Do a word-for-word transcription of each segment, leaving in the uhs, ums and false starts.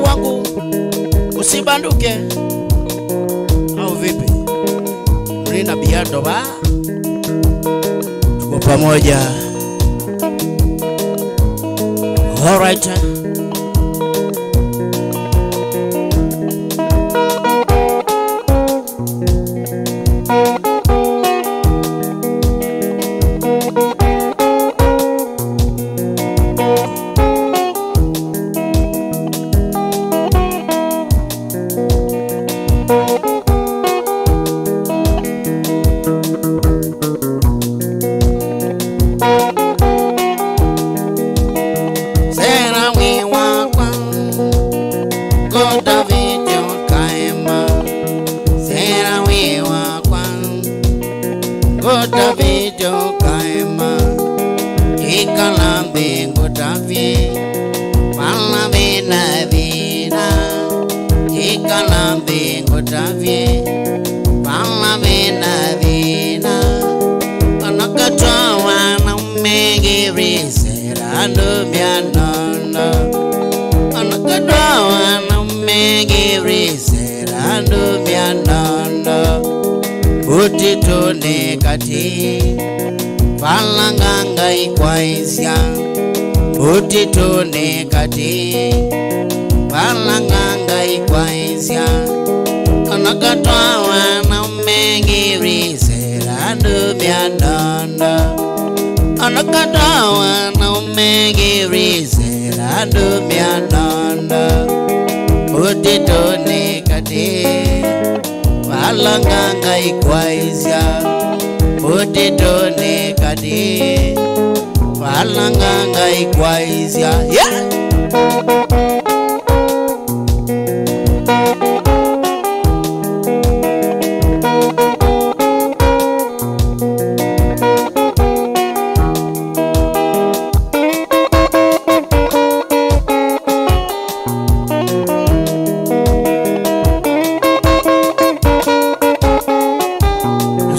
kwangu, usibanduke. Au vipi? Rina biado ba. Tuko pamoja. All right. Sera wĩ wakwa, ngũtavĩtye ũkaema. Sera wĩ wakwa, ngũtavĩtye ũkaema. Ĩkala nthĩ ngũtavye, vala wĩna thĩna. Ĩkala nthĩ ngũtavye, vala wĩna thĩna. Ona katwawa na ũmengĩrĩsera andũ mĩanono. Ona katwawa na ũmengĩrĩsera andũ mĩanono. Ũtitũnĩ katĩ, vala nganga ikwaĩsya. Ũtitũnĩ katĩ, vala nganga ikwaĩsya. Ona katwawa na ũmengĩrĩsera andũ mĩanono. Ona katwawa na ũmengĩrĩsera andũ mĩanono. Ũtitũnĩ katĩ, vala nganga ikwaĩsya. Ũtitũnĩ katĩ, vala nganga ikwaĩsya. Yeah!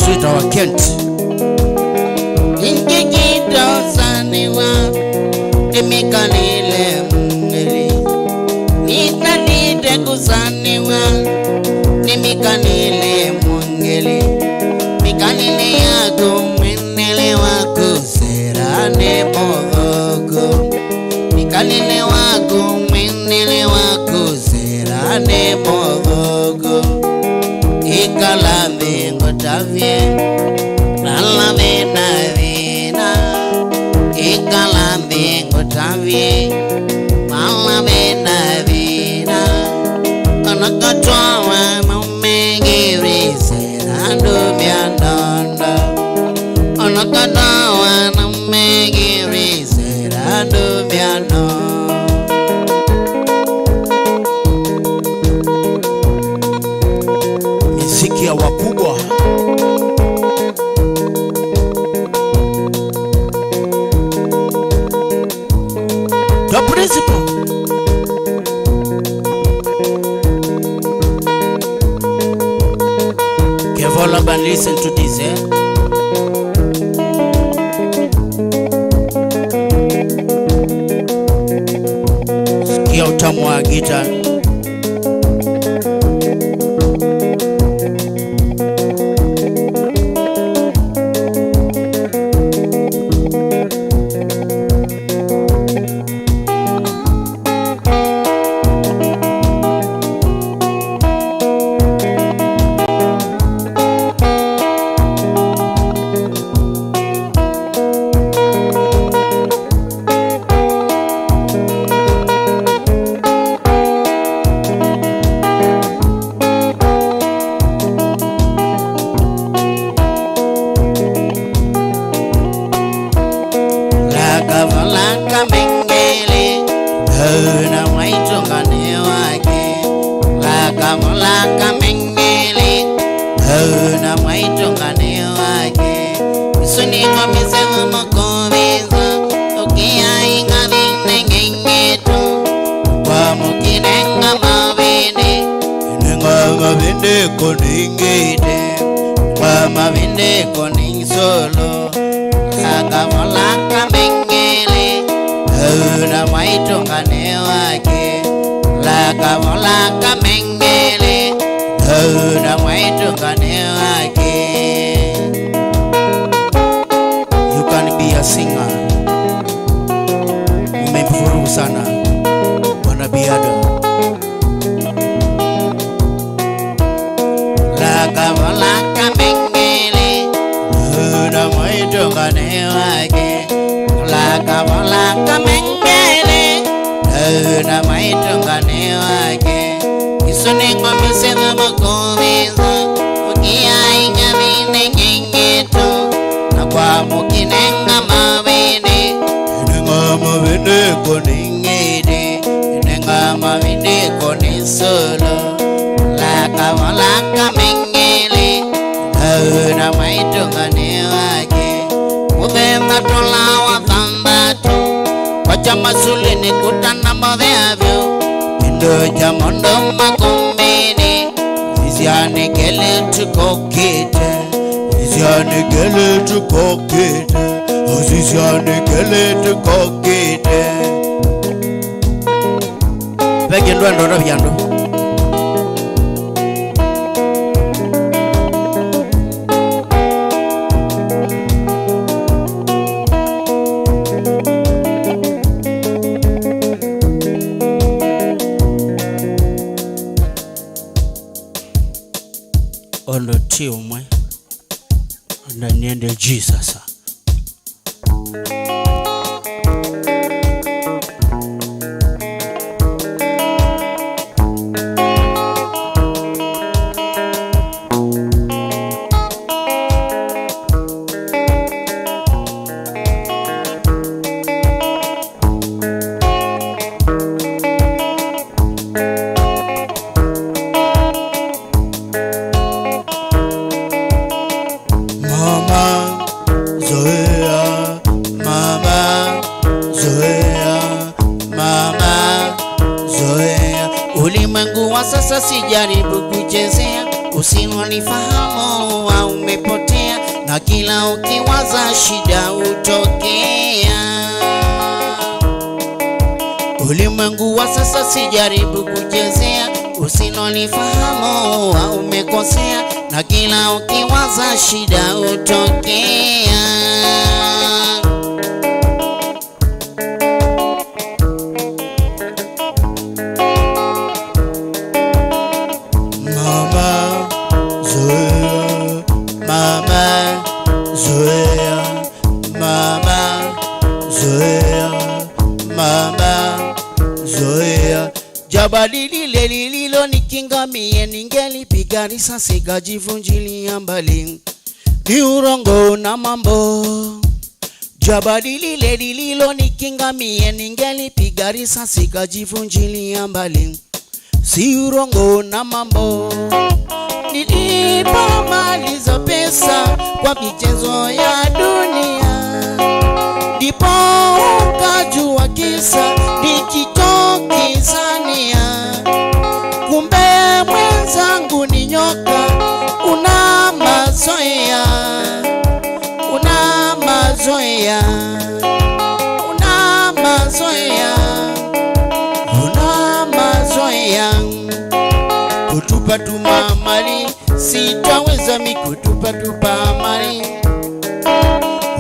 Sweet our Kent. Nĩngĩkĩte ũsanĩwa, nĩmĩkalĩle mũngeli. Nĩtalĩte kũsanĩwa, nĩmĩkalĩle mũngeli. Mĩkalĩle yaku mwenele waku sera nĩ mũthũku. Mĩkalĩle waku mwenele waku sera nĩ mũthũku. Ĩkala nthĩ ngũtavye, vala wĩna thĩna. Ĩkala nthĩ ngũtavye, vala wĩna thĩna. Ona katwawa na ũmengĩrĩsera andũ mĩanono. Ona katwawa na ũmengĩrĩsera andũ mĩanono. Miziki ya wakubwa. The principal. Kevola, but listen to this, eh? Sikia utamu wa guitar. Laka valaka mengele, na mwaitũ ngane wake. Laka valaka mengele, na mwaitũ ngane wake. Isu nĩmo mĩsemo makũvĩnza, ũkĩai ngathĩ neng'eng'etu, kwa mũkĩnenga mavĩndĩ, nenga mavĩndĩ kũningĩte, kwa mavĩndĩ kũningsũlũ, laka valaka mengele, na mwaitũ ngane wake, laka Kavola kamengele, na mwaitũ ngane wake. You can be a singer. Mmemshukuru sana Bwana Biado. Lakavalaka mengele, na mwaitũ ngane wake. Lakavalaka mengele, na mwaitũ ngane wake. Isu nĩ ng'ombe syĩtha makũvĩtha, ũkĩai nyathĩnĩ nyingĩtu, na kwa mũkinenga mavĩndĩ, nenga mavĩndĩ kũning'ĩte, nenga mavĩndĩ kũnisũlũ. Lakavalaka mengele, na mwaitũ ngane wake. Mũthenya tũla wa thanthatũ, kwacha masulini kũtana mũthea vyũ. Kĩndũ kya mũndũ makũmbĩnĩ, sisya nĩ kelĩtu kokĩte. Sisya nĩ kelĩtu kokĩte. Sisya nĩ kelĩtu kokĩte. Ve kĩndũ andũ ndavya andũ. Ũndũ ti ũmwe na niende Jesus. Mama, zoea, mama, zoea, mama, zoea. Ulimwengu wa sasa si jaribu kuchezea, usilolifahamu au umepotea, na kila ukiwaza shida hutokea. Ulimwengu wa sasa si jaribu kuchezea, usilolifahamu au umekosea, na kila ukiwaza shida hutokea. Mama, zoea, mama, zoea, mama, zoea, mama, zoea. Jabali lile lililonikinga mie, ningelipiga risasi kajivunjilia mbali. Ni urongo na mambo. Jabali lile lililonikinga mie, ningelipiga risasi kajivunjilia mbali. Si urongo na mambo. Nilipomaliza pesa kwa michezo ya dunia, ndipo ukajua kisa nikichokizania. Kumbe mwenzangu ni nyoka, una mazoea, una mazoea, una mazoea, una mazoea. Kutupa tuma mali, sitaweza mi kutupa tupa mali.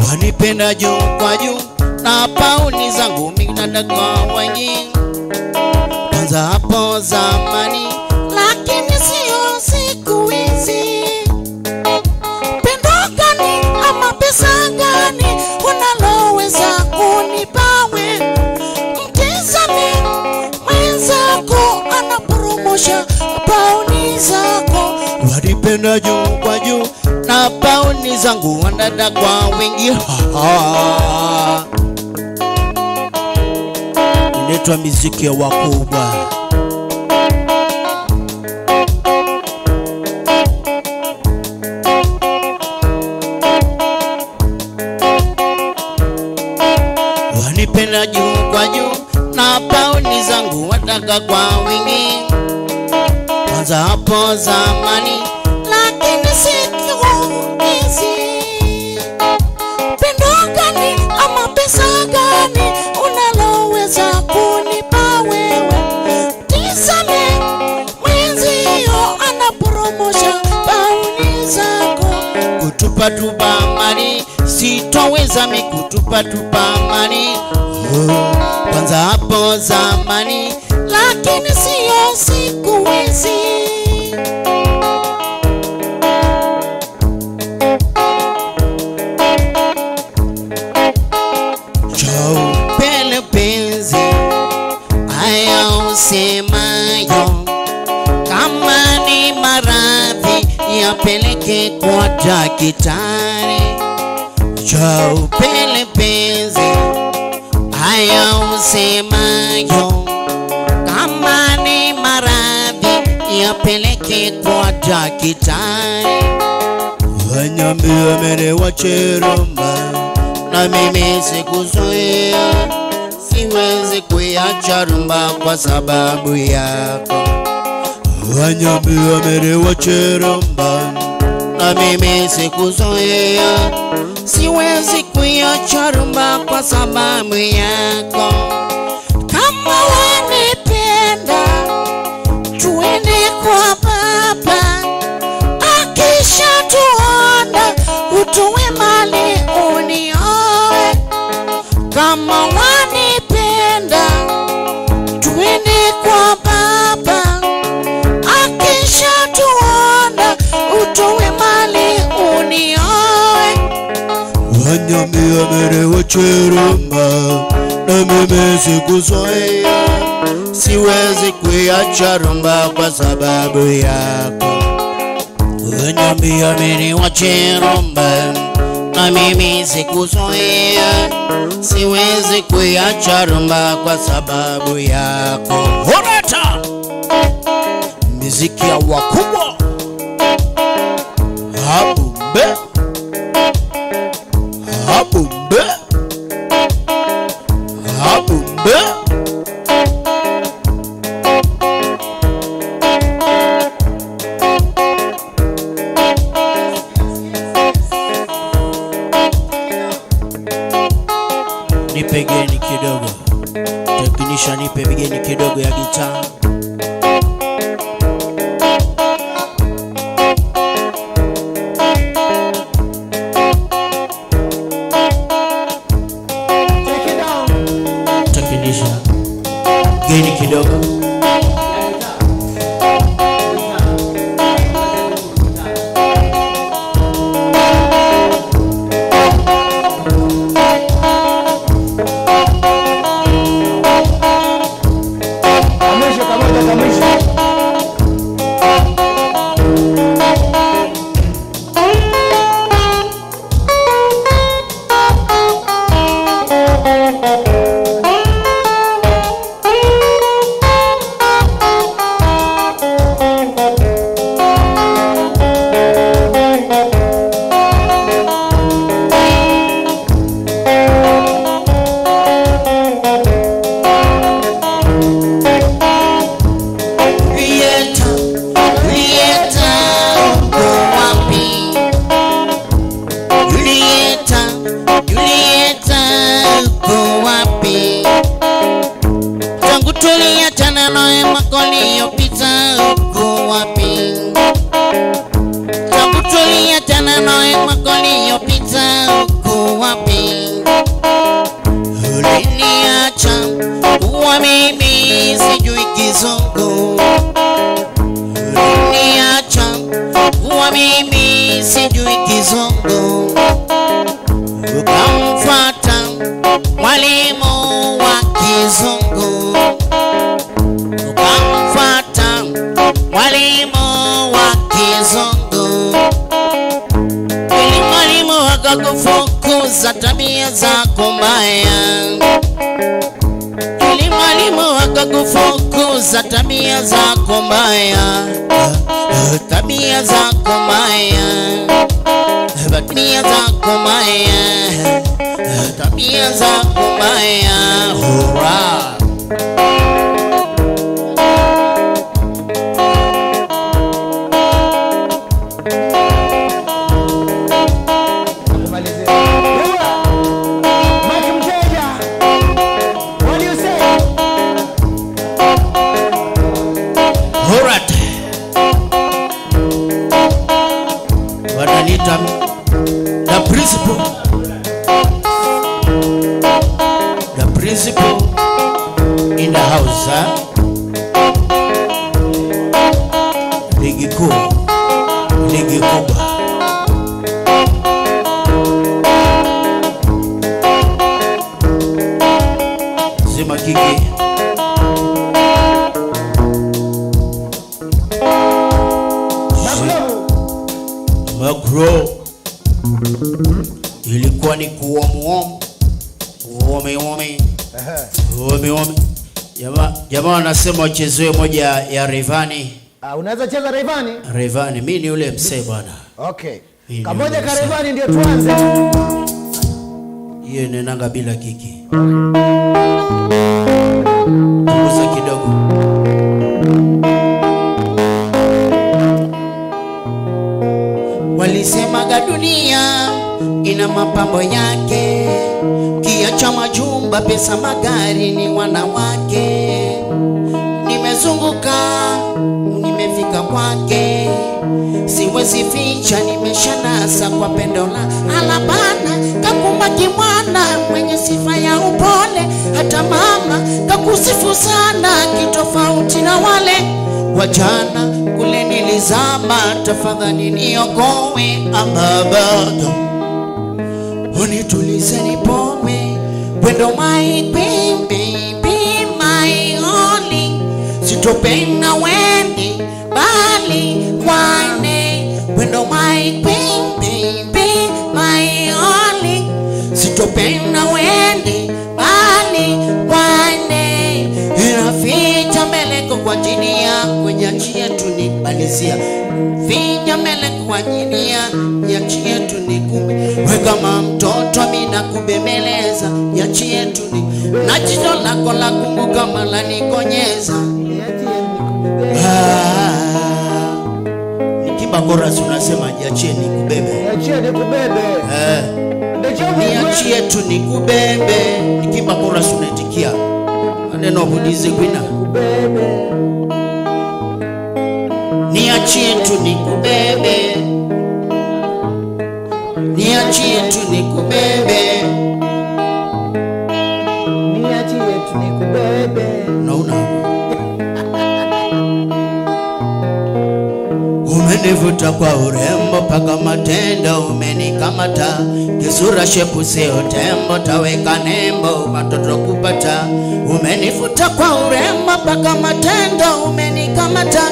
Wanipenda juu kwa juu, na pauni zangu mi nadaka kwa wengi. Kwanza hapo zamani, lakini sio siku hizi. Pendo gani ama pesa gani unaloweza kunipa we? Mtizame mwenzako anaporomosha pauni zako. Wanipenda juu kwa juu, na pauni zangu wanadaka kwa wengi. Ha, ha. Inaitwa miziki ya wakubwa. Wanipenda juu kwa juu, na pauni zangu wataka kwa wingi. Kwanza hapo zamani, lakini siku hizi. Pendo gani ama pesa gani unaloweza kunipa wewe? Tizame Tupa tupa mali, sitoweza mi kutupa tupa mali. Oh, kwanza hapo zamani, lakini sio siku hizi. Cha upele penzi, haya usemayo, kama ni maradhi, yapeleke kwa daktari. Cha upele penzi, haya usemayo, kama ni maradhi, yapeleke kwa daktari. Wanyambia mimi ni wa Chirumba, na mimi sikuzoea, siwezi kuiacha rumba kwa sababu yako. Wanyambia mimi ni wa Chirumba, na mimi sikuzoea, siwezi kuiacha rumba kwa sababu yako. Kama wanipenda, tuende kwa baba. Akisha tuona, utoe mali unioe. Kama wanipenda, tuende kwa baba. Akisha tuona, utoe mali unioe. Wanyambia mimi ni wa Chirumba, na mimi sikuzoea, siwezi kuiacha rumba kwa sababu yako. Wanyambia mimi ni wa Chirumba, na mimi sikuzoea, siwezi kuiacha rumba kwa sababu yako. Horata! Miziki ya wakubwa. Habu mbe. Habu mbe. Habu mbe. Nipe geni kidogo. Technician, nipe geni kidogo ya gitaa. Take it down. Technician. Geni kidogo. Kamwisho kamoja, kamwisho. Julieta, Julieta, uko wapi? Julieta, Julieta, uko wapi? Tangu tuliachana nawe mwaka uliopita, uko wapi? Tangu tuliachana nawe mwaka uliopita, uko wapi? Uliniacha kuwa mimi sijui Kizungu. Uliniacha kuwa mimi sijui Kizungu. Ukamfuata mwalimu wa Kizungu. Ukamfuata mwalimu wa Kizungu. Ili mwalimu akakufukuza tabia zako mbaya. Ili mwalimu akakufukuza tabia zako mbaya. Tabia zako mbaya. Tabia zako mbaya. Tabia zako mbaya. Hurra. Mike Mteja, what do you say? Alright. Wananiita The principal in the house, huh? Ligi kuu, ligi kubwa. Zima kiki. Makro. Ilikuwa ni kuom wom. Wome, wome. Ehe. Wome, wome. Jamaa, jamaa wanasema wachezewe moja ya Rayvanny. Ah, unaweza cheza Rayvanny? Rayvanny, mi ni ule msee bwana. Okay. Hii ni kamoja ule msee. Ka Rayvanny ndio tuanze. Hiyo inaendanga bila kiki. Punguza kidogo. Walisemaga dunia ina mapambo yake, kiacha majumba, pesa, magari, ni wanawake. Nimezunguka, nimefika kwake, siwezi ficha, nimeshanasa kwa pendo la alabana. Kakuma kimwana mwenye sifa ya upole, hata mama kakusifu sana, kitofauti na wale wajana. Kule nilizama, tafadhali niokoe, ah, Baba. Unitulize nipone, wendo my queen, baby, my only. Sitopenda wende mbali kwane, wendo my queen, baby, my only. Sitopenda wende mbali kwane. Ninaficha mbeleko kwa ajili yako, niachie tu nimalizia. Ficha mbeleko kwa ajili yako, niachie tu nikume. We kama mtoto, mi nakubembeleza, niachie tu ni-, na jicho lako la kumu kama la nikonyeza. Ah. Nikimba chorus unasema, "Niachie nikubebe." Niachie nikubebe. Eh. Niachie tu nikubebe. Nikimba chorus unaitikia. Maneno budize kwina. Nikubebe. Niachie tu nikubebe. Niachie tu nikubebe. Niachie tu nikubebe. Unaona? Umenivuta kwa urembo paka matendo, umenikamata. Kisura, shepu, sio tembo, taweka nembo, watoto kupata. Umenivuta kwa urembo paka matendo, umenikamata.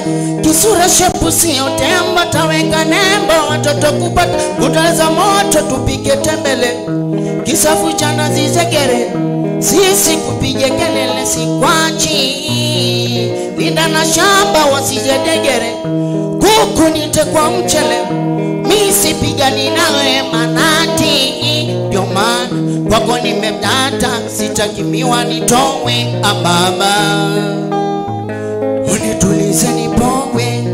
Kisura, shepu, sio tembo, taweka nembo, watoto kupata. Kuta za moto tupige tembele, kisafu cha nazi zegere, sisi kupige kelele sikwachi. Linda na shamba wasije degere, kuku nite kwa mchele, mi sipigani nawe manati. Ndio maana kwako nimedata, sitaki miwa nitowe, ah, Baba. Unitulize nipone,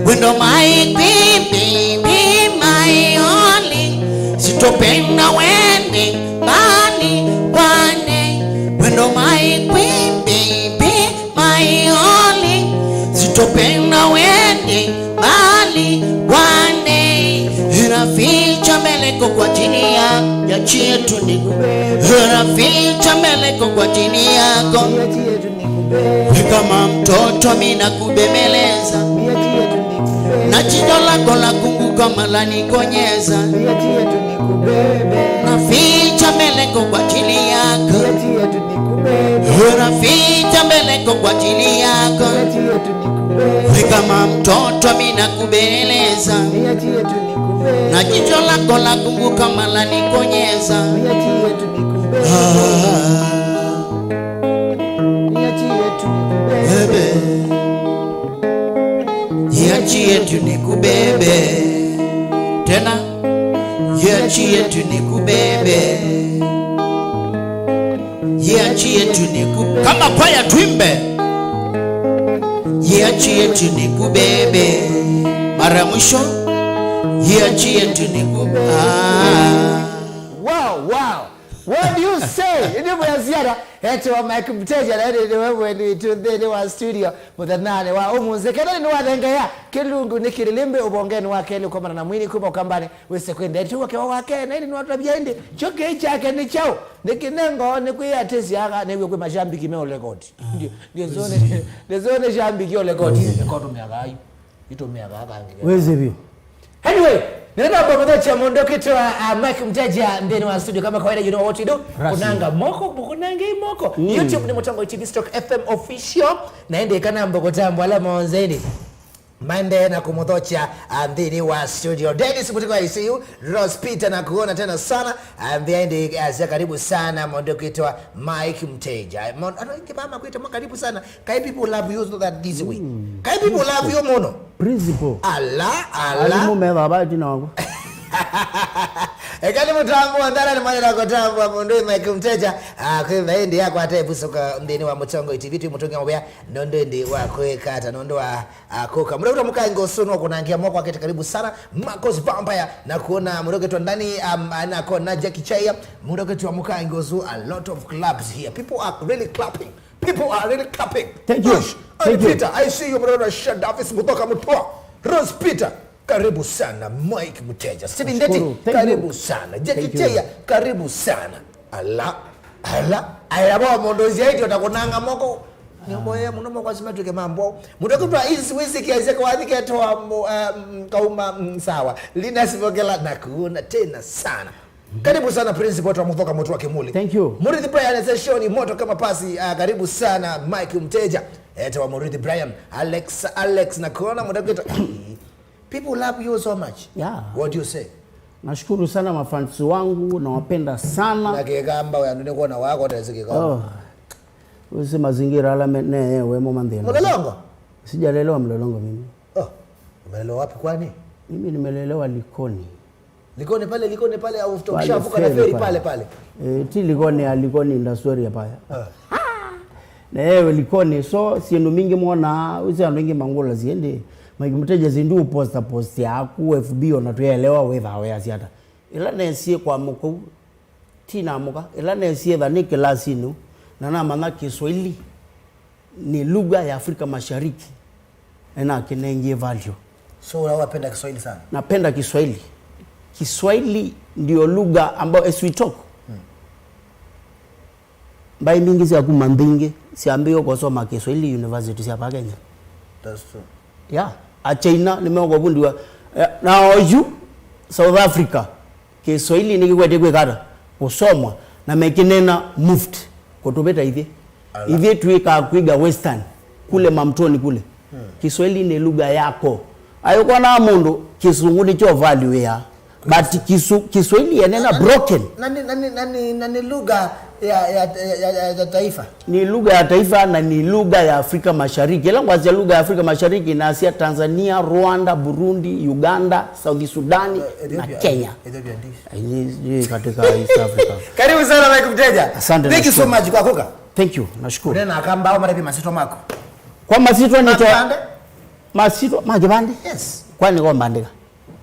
wendo my queen, baby, my only. Sitopenda wende mbali kwane, wendo my queen, baby, my only. Sitopenda wende mbali kwane. Ninaficha mbeleko kwa ajili yako, niachie tu nikubebe. Ninaficha mbeleko kwa ajili yako. Niachie tu nikubebe. We kama mtoto, mi nakubembeleza. Niachie tu nikubebe. Na jicho lako la kumu kama la nikonyeza. Niachie tu nikubebe. Naficha mbeleko kwa ajili yako. Niachie tu nikubebe. Naficha mbeleko kwa ajili yako. Niachie tu nikubebe. We kama mtoto, mi nakubembeleza. Niachie tu nikubebe. Na jicho lako la kumu kama la nikonyeza. Niachie tu nikubebe. Ah. Niachie tu nikubebe. Bebe. Niachie tu nikubebe. Tena. Niachie tu nikubebe. Niachie tu niku-, kama kwaya tuimbe. Niachie tu nikubebe. Mara ya mwisho. Niachie tu niku-, ah. Wow, wow. What do you say? Nĩ mwĩasiana, etĩwa Mike Mteja, na ĩndĩ nĩwe mwene witũ nthĩnĩ wa studio mũthenyanĩ wa ũmũnthĩ. Kethani nĩwathengeea kĩlungu nĩ kĩlĩlĩmbĩ ũvongenĩ wa kelĩ kũkomana na mwini kuma Ũkambanĩ wĩse kwĩ ndeto wa kĩwa wake, na ĩndĩ nĩwatavya ĩndĩ kyo kĩĩ kyake nĩ kyaũ, nĩ kĩnengo, nĩ kwĩatĩsyaga, nĩw'o kwĩ mashambiki me ũlekoti. Ndio, ndio zone, ndio zone shambiki ũlekoti. Nĩko tũmĩaga ayu. Itũmĩaga kangĩ. Wĩsĩ vyũ. Anyway, nĩrenda kũmũthokya mũndũ ũkĩtwa, uh, Mike Mteja nthĩnĩ wa studio kama kawaida, you know what we do. Rasmi. Kunanga moko, kunanga moko. Mm. YouTube nĩ Mũtongoi T V stroke F M official, na ĩndĩ kana mbo kũtambwa ala monzeni. Maende na kũmũthokya, uh, nthĩnĩ wa studio. Dennis Mutiko, I see you. Rose Peter, na kuona tena sana. Ambia ĩndĩ, uh, sia karibu sana mũndũ ũkĩtwa Mike Mteja. Mon-, ano ingi mama kwita mwa karibu sana. Kai people love you so that this way. Mm. Kai people love you mũno. Principal. Ala, ala. Alimũ metha ba tina wangu. Eka nĩ mũtambo wa ndara nĩ mwana na kũtambwa mũndũ Mike Mteja. Ah, kwĩtha ĩndĩ yakwa ate busoka nthĩnĩ wa Mũtongoi T V tũ mũtũngĩa mũvea. Nũndũ ĩndĩ wa kwĩka ata nũndũ wa, ah, kũka. Mũndũ ũtwa mũkango ũsu no kũnangia moko akĩte karibu sana. Marcos Vampire na kuona mũndũ ũkĩtwa ndani, um, na kuona Jackie Chaya. Mũndũ ũkĩtwa mũkango ũsu, a lot of claps here. People are really clapping. People are really clapping. Thank you. Gosh, Thank you. Peter, I see you, brother Shadavis Muthoka Mutua. Rose Peter, karibu sana. Mike Muteja. Steven Ndeti, Nashukuru. Thank you. Karibu sana. Jackie Thank you. Cheya, karibu sana. Ala, ala. Aya bo mũndũ ũcio aitio ta kũnanga moko. Nĩmboya mũno moko asimatuke mambo. Mũndũ kutwa isi wisi kiasi kwa thike toa mo, um, kauma, mm, sawa. Linda Sivogela na kuona tena sana. Karibu sana Principal wa Muthoka Mutua Kimuli. Thank you. Murithi Brian session moto kama pasi. Ah, karibu sana Mike Mteja. Eta wa Murithi Brian. Alex, Alex na kuona mũndũ kutwa. People love you so much. Yeah. What do you say? Nashukuru sana mafans wangu, nawapenda sana. Na kikamba ya ndio kuona wako na zikikamba. Oh. Usi mazingira ala me-, ne, we mama ndena. Mlolongo? Sijalelewa Mlolongo mimi. Oh, umelelewa wapi kwani? Mimi nimelelewa Likoni. Likoni pale, Likoni pale, au Pale ukishavuka na feri feri pale. Pale, pale. Eh, ti Likoni ya Likoni Industrial pale. Ah. Na yewe Likoni, so, syĩndũ mbingĩ mwona, usi andũ aingĩ mangũla syĩndĩ, Mike Mteja sindu posta post yaku, F B ona twĩelewa wĩthaa wĩasya ata. Ĩla nesie kwa mũkau, ti namũka, ĩla nesie tha nĩ kĩlasinĩ, na namanya Kiswahili ni lugha ya Afrika Mashariki, na nakĩnengie value. So, wewe wapenda Kiswahili sana? Napenda Kiswahili. Kiswahili ndio lugha ambayo, as we talk, hmm, mbaĩ mbingĩ sya kuma nthĩ ingĩ syambĩĩe kũsoma Kiswahili university sya pa Kenya. That's true. Yeah. Achaina nĩmeũkũvundiwa, eh, na oyu South Africa, Kiswahili nĩkĩkwete kwĩka ata? Kũsomwa, na mekĩnena moved kũtũvĩta ithyĩ. Ala. Ithyĩ twĩkaa kwĩga Western, kule Mamtoni kule. Hmm. Kiswahili ni lugha yako. Ayũkona mũndũ, Kĩsũngũ nĩkyo value ya. But Kisu-, Kiswahili yenena broken. Na ni, na ni, na ni, na ni lugha ya, ya, ya, ya, ya taifa. Ni lugha ya taifa na ni lugha ya Afrika Mashariki. Ĩla ngwasya lugha ya Afrika Mashariki, nasya Tanzania, Rwanda, Burundi, Uganda, South Sudan, eh, na Ethiopia, Kenya. Ethiopia ndishi. Ai, ni, ni katika East Africa. Karibu sana, Mike Mteja. Asante, nashukuru. Thank you so much kwa kuka. Thank you, nashukuru. Nena akamba au marabi masito mako. Kwa masito nito. Mapande? Masito, ma kĩvandĩ? Yes. Kwani kwa mbandĩka?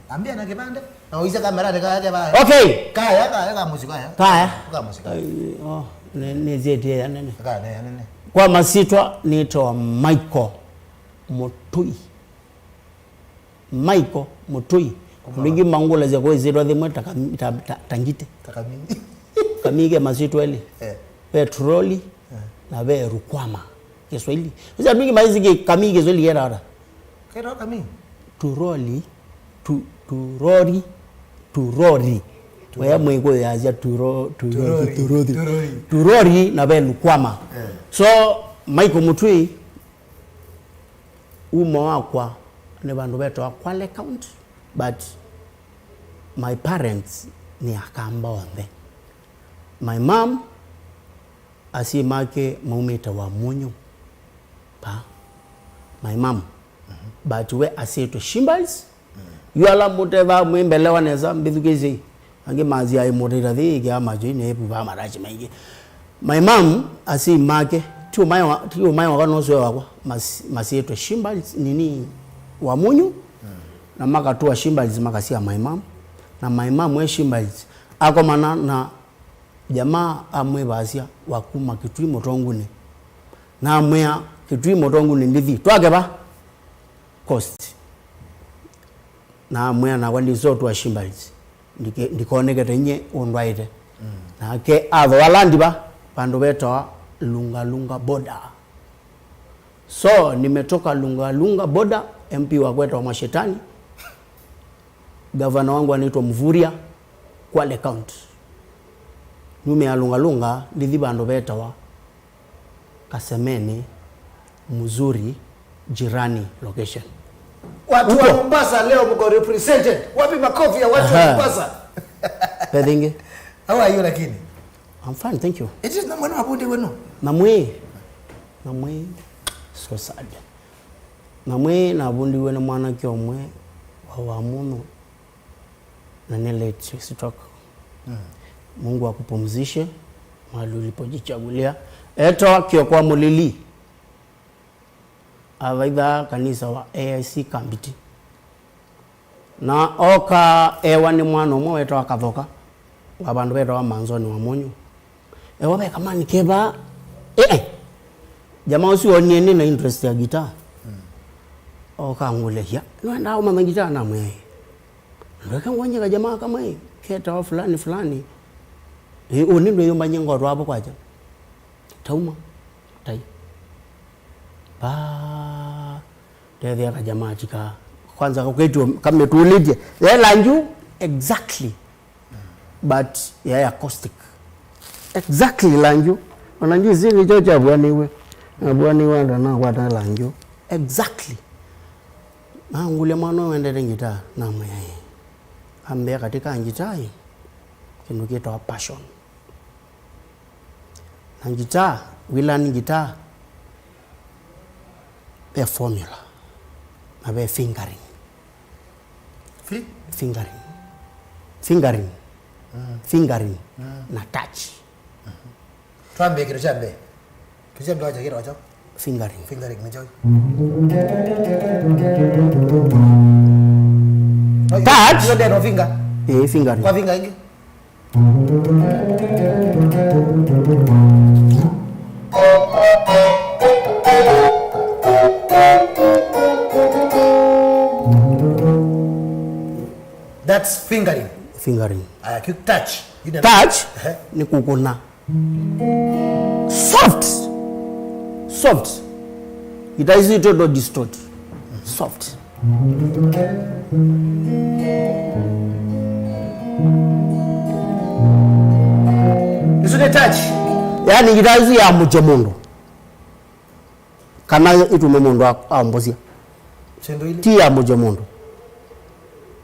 Ambia na kĩvandĩ. Na ũise kamera ndĩka yake ba. Okay. Kaya, kaya, ka mũsiko kaya. Kaya. Ka mũsiko. Ai, oh, nĩ, nĩ zeti ya nene. Kaya, nĩ ya nene. Kwa masitwa nĩtawa Michael Mũtũi. Michael Mũtũi. Kuma. Mbingĩ mangũlasya kwa ĩsyĩtwa thĩmwe ta kami-, ta, ta, ta ngite. Ta kamini. Kamii ke masitwa elĩ. Eh. Ve turoli, eh, na ve rukwama. Kiswahili. Sasa mbingĩ maisiki kamii Kiswahili yenda ata? Ketawa kamii? Turoli, tu-, turori, turori. Turori. Wea mwĩkũyũ yasya turo-, turori, turori, turori. Turori. Turori na ve lukwama. Eh. So, Michael Mũtũi, umo wakwa nĩ vandũ vetawa Kwale County, but my parents nĩ Akamba onthe. My mom, asyai make maumĩte Wamunyu. Pa. My mom. Mhm. But we asyĩtwe Shimbalis. Mm. Yu ala mũtethaa mwĩmbelewa nesa, mbĩthukĩĩsyei. Angĩ masya ĩ mũtĩta thĩ ĩkĩa macho ine ĩpu va marachi maingĩ. My mom, asyai make, ti ũmae wa, ti ũmae wakwa nũswe wakwa, mas-, masyĩtwe Shimbalis, nini, Wamunyu, mm, na makatũa Shimbalis makasya my mom, na my mom we Shimbalis, akomana na Jamaa amwĩvasya wa kuma Kitui Mũtongunĩ. Na amwĩa, "Kitui Mũtongunĩ ndithi. Twake va?" Coast. Na amwĩa, "Nakwa ndisotwa Shimbalis. Ndike-, ndikonekete inye ũndwaĩte." Mm. Nake athoa land va, vandũ vetawa Lunga Lunga border. So, nimetoka Lunga Lunga border, M P wakwa etawa Mashetani. Gavana wangu anaitwa Mvurya, Kwale County. Numĩa Lunga Lunga, ndithi vandũ vetawa Kasemeni, Mzuri, Jirani location. Watu wa Mombasa leo mko represented. Wapi makofi ya watu wa Mombasa? Pethingi. How are you lakini? I'm fine, thank you. It is na mwana wa bundi wenu. Na mwe. Na mwe. So sad. Na mwe na bundi wenu mwana kiomwe wa wa muno. Na nĩ late stroke. Mm. Mungu akupumzishe mahali ulipojichagulia. Etawa Kioko wa Mulili. Avaitha kanisa wa A I C Kambiti. Na oka ewa nĩ mwana ũmwe wetawa Kathoka. Wa vandũ vetawa Manzoni wa Munyu. Ewa ve kamani keva. Eh, eh. Jamaa ũsu onie nĩ na interest ya guitar. Mm. Oka ngũlehia. Nwendaa ũmanya guitar na mwe. Ndweke ngwonyeka jamaa kama ĩ, ketawa fulani fulani. Ĩ, ũnĩ ndwĩyũmbany'e ngoo twavo kwakya. Tauma. Tai. Ba. Tethĩa kajamaa tika. Kwanza kaketio kametulĩtye. Yela nju exactly. But ya acoustic. Exactly lanju. Ona nju isi nĩkyo kyavwaniwe. Navwaniwe andũ anakwata lanju. Exactly. Nangũlya mwana ũyũ wendete ngitaa, namwĩa ĩĩ. Ambĩa katika ngitaa ĩ, kĩndũ kĩtawa passion. Na ngitaa, wĩlani ngitaa, ve formula, na ve fingering. Fi? Fingering. Fingering. Mm. Fingering. Mm. Na touch. Twambie kĩndũ kya mbee. Kĩndũ kya mbee wacha kĩndũ wacha. Fingering. Fingering nĩ kyaũ? Touch. Hiyo ndio finger. Eh, fingering. Kwa finger ingi. That's fingering. Fingering. Aya, kiu touch. Touch. Ehe. Nĩ kũkũna. Soft. Soft. Guitar isu itoto distort. Soft. Isu nĩ touch. Yaani guitar isu ya mũkye mũndũ. Kana itume mũndũ a-, ambosya. Sendo ile. Ti ya mũkye mũndũ.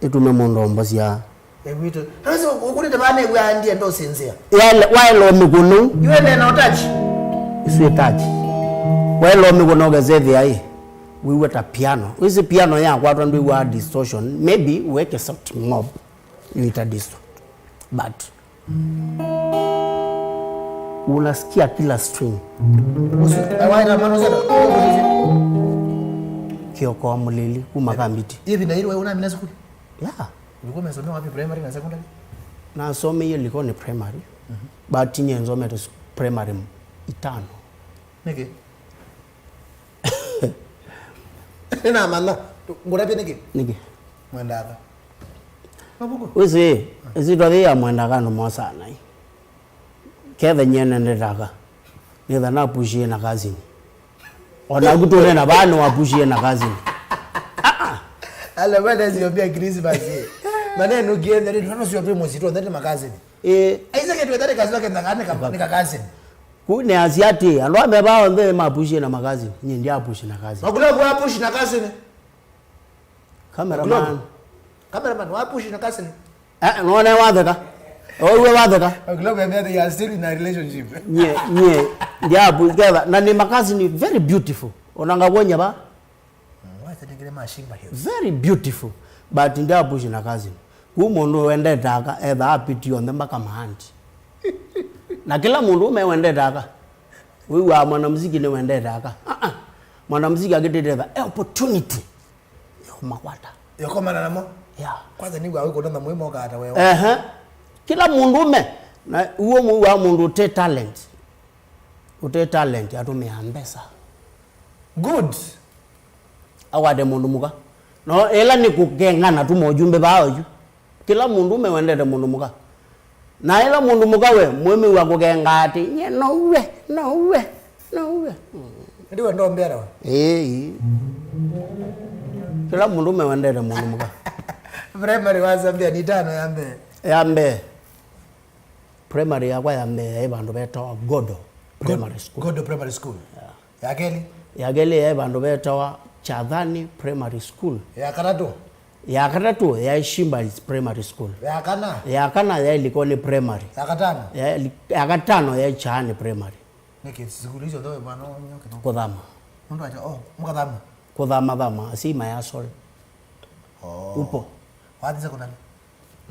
Itume mũndũ ambosya. Egwĩtũ. Nasi ũkũnĩte vaa nĩw'aa ndienda ũsinzĩa. Yaele, waela ũmĩkũnũ. Iwe nena ũtachi. Isu ĩtachi. Waela ũmĩkũnũ ũkesethĩa ĩ. Wĩw'a ta piano. Wĩsĩ piano yakwatwa ndwĩw'aa distortion. Maybe weke soft knob. Yuita distort. But unasikia kila string. Usi-, awaita mano zeta. Kioko wa Mulili, kuma Kambiti. Hivi na hilo wewe unaamini sukuli? Yeah. Ulikuwa umesomea wapi, primary na secondary? Nasomeie Likoni Primary, mhm, but nye nzomete su-, primary m-, itano. Nĩkĩ? Nĩnamanya. Ngũtavye nĩkĩ? Nĩkĩ? Mwendaga. Mavuku? Wĩsĩ, ĩsyĩtwa yĩ ya Mwendaga andũ mosaa naĩ. Ketha nyie nendetaka. Nĩtha napushie na cousin. Onaku tũnena vaa nĩwapushie na cousin. Ah, ah. Ala, wenda siombia Christmas, eh. Maneno kiende, ndio siombia muzito, ndio makazini. Eh. Aisa ke tuwe tare kazi wake ndaka, nika, nika cousin. Ku nĩ asya atĩ, andũ ame vaa onthe mapushie na makazini. Nyie ndiapushi na cousin. Makula kwa push na cousin. Cameraman. Globe. Cameraman, wa push na cousin. Eh, none watheka. Owe watheka. Globe, they are still in a relationship. Nye, nye, ndiapu, ketha. Na nĩ makazini very beautiful. Onanga wonya ba? Mm, wacha ningire mashimba hiyo. Very beautiful. But ndiapushi na cousin. Ku mũndũ wendete aka, etha apiti onthe mpaka mahanti. Na kĩla mũndũ ũme wendete aka. Wĩw'aa mwanamuziki nĩ wendete aka. Ah, ah. Mwanamuziki akĩtĩtetha, eh, opportunity. Yomakwata. Yokomana namo? Yeah. Kwanza nĩw'a wĩkũna na mũĩ mokaa ta wewe. Ehe. Kĩla mũndũ ũme, Na uo mũu wa mũndũ ũte talent, ũte talent atũmĩaa mbesa. Good. Akwate mũndũ mũka. No ĩla nĩ kũkengana tu mojumbe vaa oyu. Kĩla mũndũ ũme wendete mũndũ mũka. Na ĩla mũndũ mũka we, mwĩmĩw'a kũkenga atĩ, "Nye no uwe, no uwe, no uwe." Mm. Ndiwe ndombera we. Ĩĩ. Kĩla mũndũ ũme wendete mũndũ mũka. Primary wa Zambia nĩ tano ya mbee. Ya mbee. Primary yakwa ya mbee yaĩ vandũ vetawa Godo Primary School. Godo Primary School. Yeah. Ya kelĩ? Ya kelĩ yaĩ vandũ vetawa Chathani Primary School. Ya katatũ? Ya katatũ yaĩ Shimba Hills Primary School. Ya kana? Ya kana yaĩ Likoni Primary. Ya katano? Ya, ya katano yaĩ Chaani Primary. Nĩkĩ sukulu icio ndoe mwana wanyu kĩno? Kũthama. Mũndũ acha, oh, mũkathama? Kũthama thama, asima ya sorry. Oh. Upo. Wathi secondary?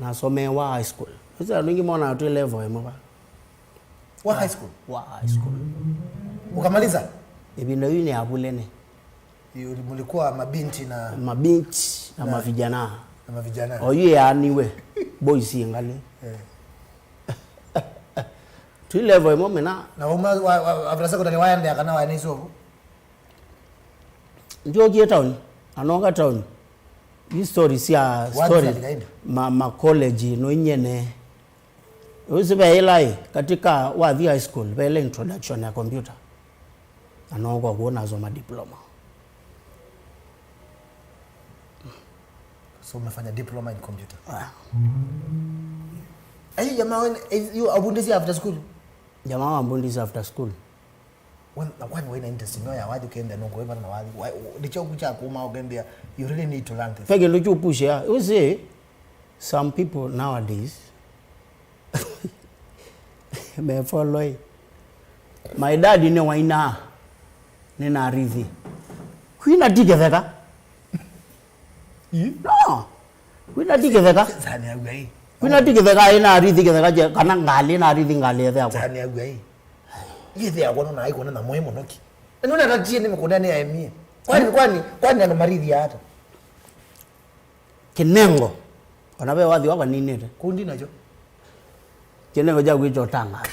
Nasomee wa high school. Sasa andũ aingĩ monaa twĩ level ĩmwe va. Wa high school? Wa high school. Ukamaliza? Ĩvinda yu nĩ avulene. Yu, mlikuwa mabinti na mabinti na, na mavijana. Na mavijana. Oyu yaaniwe. Boys ingali. Eh. Twĩ level ĩmwe mena. Na uma, wa, wa, after secondary waendea kana waene isovu? Ndyokie town, anoka town. Hii story cia story. Wathi kaini? Ma, ma college no inyene. Usi ve ĩla ĩ, katika Wathi High School, ve ĩla introduction ya computer. Anoka kuo nasoma diploma. So umefanya diploma in computer? Ah. Ayu jamaa wene, eh, yu abundisi after school? Jamaa wambundisi after school. Wen-, na kwani waina interest ino ya wathi ukenda nungu webana na wathi? Wa-, u-, ndicho kucha kuma ukembia, you really need to learn this. Peke ndo chupushia. You see, some people nowadays, me follow. My dad nĩ waina, nĩ na rithi. Kwina ti kĩtheka. Ĩ? No. Kwina ti kĩtheka. Sani ya ugai. Kwina ti kĩtheka, ĩ na rithi kĩtheka, kana ngalĩ na rithi ngalĩ ĩthe yakwa. Sani ya ugai. Yĩthĩa yakwa nũna aikona na mũĩ mũno ki. Na nũna tatie nĩ mĩkũnda nĩ aemie. Kwani, kwani, kwani andũ marithia ata? Kĩnengo. Ona ve wathi wakwa ninĩte. Kundi nacho. Kĩnengo kya kwĩtwa ũtangaza.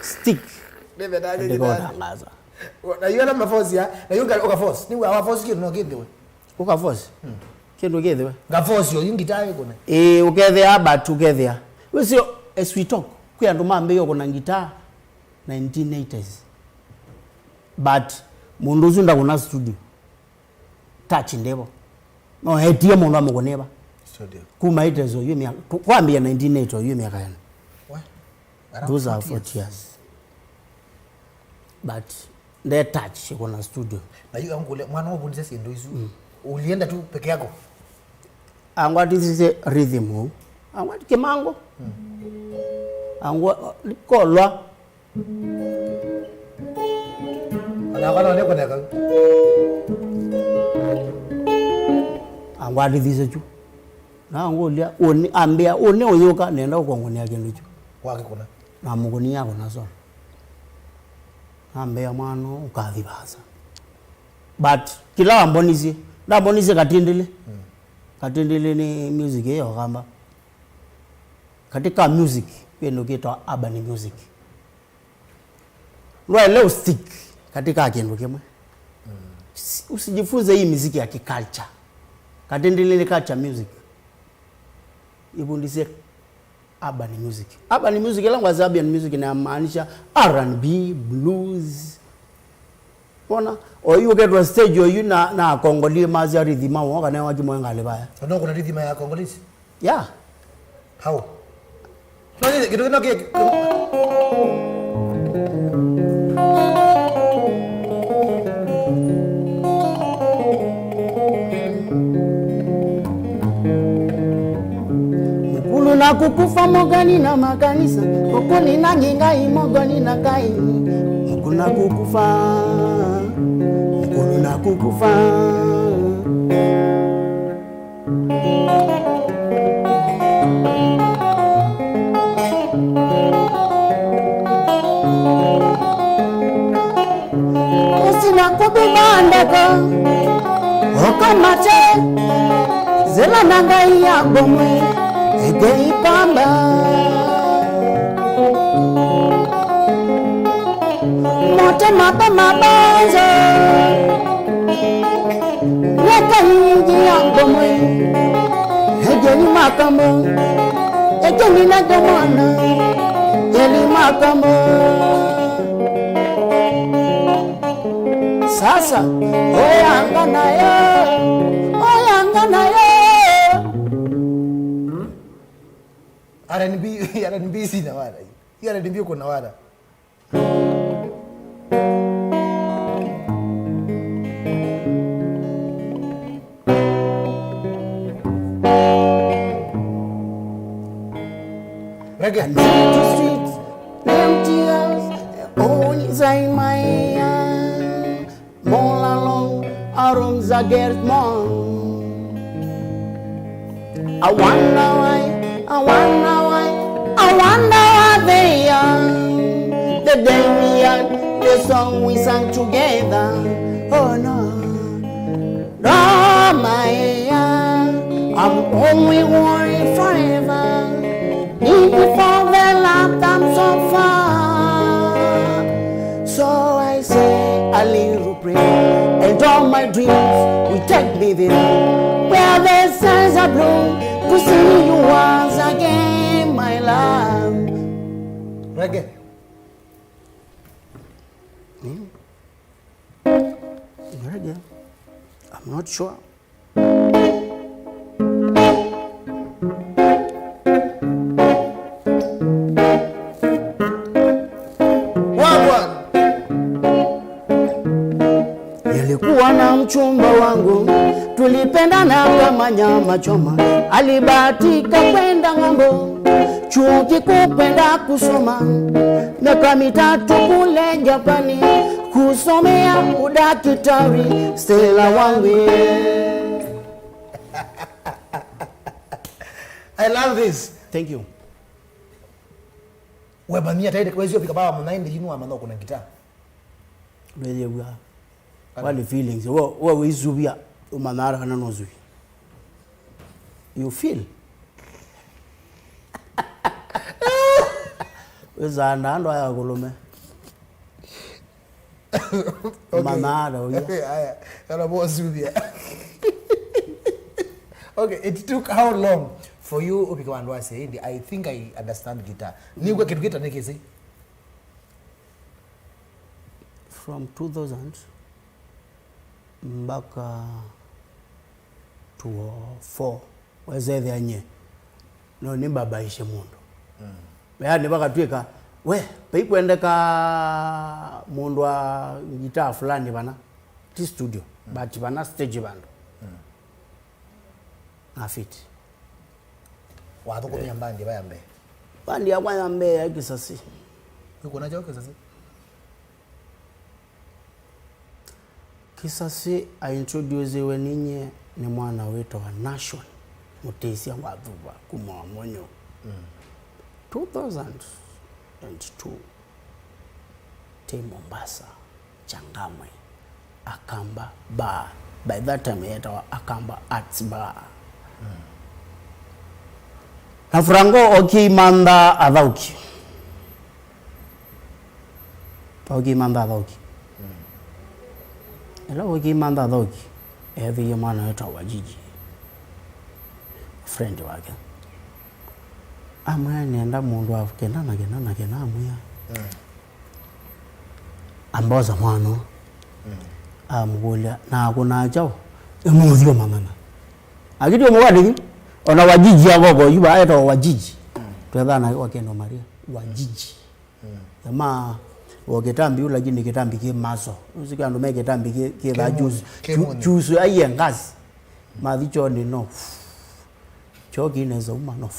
Stick. Ndĩvendaje ndĩka ũtangaza. Na yu ala maforce ya, na yu ũka force. Nĩ wa force kĩndũ no kĩthĩwe. Ũka force? Hmm. Kĩndũ kĩthĩwe. Nga force yo, yu ngitaa ĩkũna. Ĩĩ, ũkethĩa, but ũkethĩa. Wĩsĩ, as we talk, kwĩ andũ mambĩĩe ũkũna ngitaa nineteen eighties. But mũndũ ũsu ndakũna studio. Touch ndĩvo. No etie mũndũ amũkũnĩva. Studio. Kuma eighties oyu mya-, tu-, kwambia nineteen eighty oyu myaka yana. What? Around forty years. Those are forty years. But nde touch iko na studio. Na yu angule mwana wovundisya syĩndũ isu. Mm. Ulienda tu peke yako? Angwatithisye rhythm. Angwati kimango. Mm. Angwa kolwa. Ona kana ne kone ka. Angwatithisye chu. Na ngũlya, ũnĩ, ambĩa, ũnĩ ũyũka, nenda ũkongũnĩa kĩndũ kyu. Wakĩkũna? Namũkũnie akũna solo. Nambĩa, mwana ũkathi vaasa. But kĩla wambonisye, ndambonisye katindĩlĩ. Mm. Katindĩlĩ nĩ music ĩyo kamba. Katika music, kĩndũ kĩtawa urban music. Ndwaĩle ũstick katika kĩndũ kĩmwe. Mm. Si-, usijifunze hii miziki ya kiculture. Katindĩlĩ nĩ culture music. Ivundisye urban music. Urban music, ĩla ngwasya urban music, inamaanisha R and B, blues. Wona? Oyu ũketwa stage oyu na, na akongoli masya rhythm woo kana wakimwe ngalĩ vaya. Ona kuna rhythm ya Congolese? Yeah. How? Kĩndũ kĩno kĩ- Mukulu na kukufa, mgeni na makanisa, mukulu na ngingai, mgeni na kai. Mukulu na kukufa, mukulu na kukufa. Ũsina kũvĩva ndeko, oka mate, zĩla na ngai ya ngomwe, ĩngĩ ipamba. Mata mabaza. Yeka yiji ya ngomwe. Ejeni makamba. Ejeni na jamana. Ejeni makamba. Sasa, oyanga nayo. Oyanga nayo. R and B, R and B sina wala. R and B kuna wala. Reggae. Empty streets, empty house, only inside my hand. All alone, arms against mine. I wonder why, I wonder why, I wonder why they are. The day we are, the song we sang together. Oh no, no, my, I'm only worried forever. Need you for the last time so far. So I say a little prayer, and all my dreams will take me there, where the skies are blue, to see you once again, my love. Reggae. Hmm? Reggae? I'm not sure. Wagwan. Nilikuwa na mchumba wangu, tulipendana kama nyama choma. Alibahatika kwenda ng'ambo, chuo kikuu kwenda kusoma. Miaka mitatu kule Japani, kusomea udakitari. Stella wangu. I love this. Thank you. Wemanyia taĩte kwesio vika baba mũnaĩ ndĩ yinu wamanya ũkũna ngita. Ndwĩyĩw'a. Kana wali feelings. Wa, wa wĩsuvia, ũmanyara kana nũsuvia. You feel? Wĩsanda andũ aya kũlũme. Okay. Manada, oh, yeah. Aya, kana bosuvia. Okay, it took how long for you ũvike vandũ wasya ĩndĩ, I think I understand guitar. Nĩw'a kĩndũ kĩta nĩkĩsĩ. From two thousand mpaka two oh four. Wesethĩa nye no nĩmbabaisye mũndũ. Mm. Yaani vakatw'ĩka, we, vaikwendeka mũndũ wa ngitaa fulani vana, ti studio, mm, but vana stage vandũ. Mm. Na fit. Wathũkũmĩa mbandi va ya mbee? Mbandi yakwa ya mbee ya Kisasi. Wĩkũna kyaũ Kisasi? Kisasi aintroduciwe ninyie nĩ mwana wĩtawa Nashon, mũtĩsya wa Thuva kuma Wamonyo. Mm. Two thousand and two, tĩ Mombasa, Changamwe, Akamba Bar. By that time yetawa Akamba Arts Bar. Mm. Na Franco okie imantha athauki. Pauki mantha athaũki. Mm. Ĩla ũki mantha athaũki, eethĩie mwana wĩtawa Wajiji, friend wake. Amwĩa, "Nĩenda mũndũ wa kĩna na kĩna na kĩna," amwĩa. Mm. Ambosa mwana ũũ. Mm. Amũkũlya, "Na akũnaa kyaũ?" Ĩmũthi ũmanyana. Akĩtĩ ũmũwandĩki, ona Wajiji akoko yu vaa etawa Wajiji. Mm. Twethaa nake kwa Keno Maria. Wajiji. Mm. Jamaa wa kĩtambi yu, lakini kĩtambi kĩ maso. Ũsike andũ me kĩtambi kĩ, kĩ thaa juice. Ju-, juice aiye ngazi. Mathi chooni no. Choo kinaweza uma no.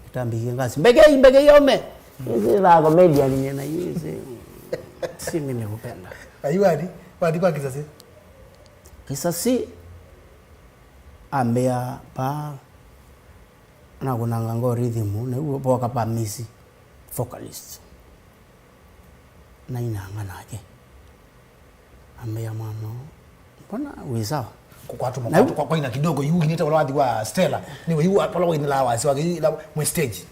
Kĩtambi kĩ ngazi. Mbekei, mbekei ome. Ĩsĩ thaa comedian nyena yu ĩsĩ. Si mimi hupenda. Ayu wathi, wathi kwa Kisasi. Kisasi ambĩa pa nakũnanga ngoo rhythm, na yu voka pa Missy, vocalist. Nainanga nake. Ambĩa, "Mwana ũũ, mbona wĩ sawa?" Kũkwatwa na yu makwatwa kwa, kwaina kidogo, yu inĩte ũla wathi wa Stella. Nĩwe yu wa-, ũla wainĩlaa wasya wake, yu ila mwĩ stage.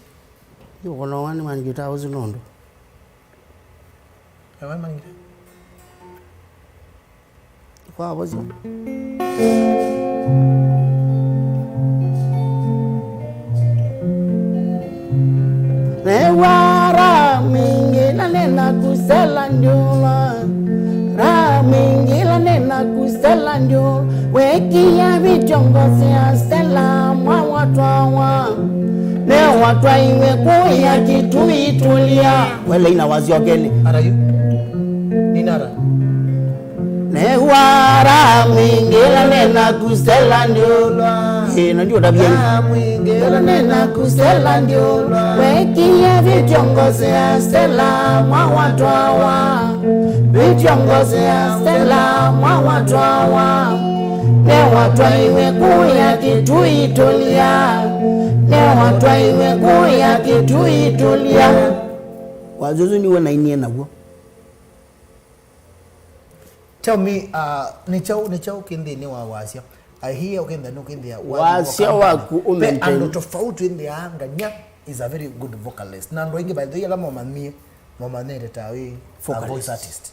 Yu ũkonowa nĩ man guitar ũsu nũndũ. Kwa vosyo. Newa raha mingi na nena kusela ndiula. Raha mingi na nena kusela ndiula. Wekia vitongozi ya Stella mwa watwawa. Ne watwaiwe kuya kitu itulia. Wele ina wasyo keli. Ara yu. Ninara. Newa raha mingi na nena kusela ndiula. Eh, na ndio tabia. Raha mingi na nena kusela ndiula. Wekia vitongozi ya Stella mwa watwawa. Vitongozi ya Stella mwa watwawa. Ne watwaiwe kuya kitu itulia. Ne watwaiwe kuya kitu itulia. Wazuzu niwe nainie naw'o. Tell me, uh, nĩ kyaũ, nĩ kyaũ kĩ nthĩnĩ wa wasya? I hear ũkĩnthĩa, nũkĩnthĩa wasya waku. Pe ũmaintain andũ tofauti, wĩnthĩaa nganya is a very good vocalist. Na andũ aingĩ, by the way, ala momanyie, momanyĩte ta wĩ a voice artist.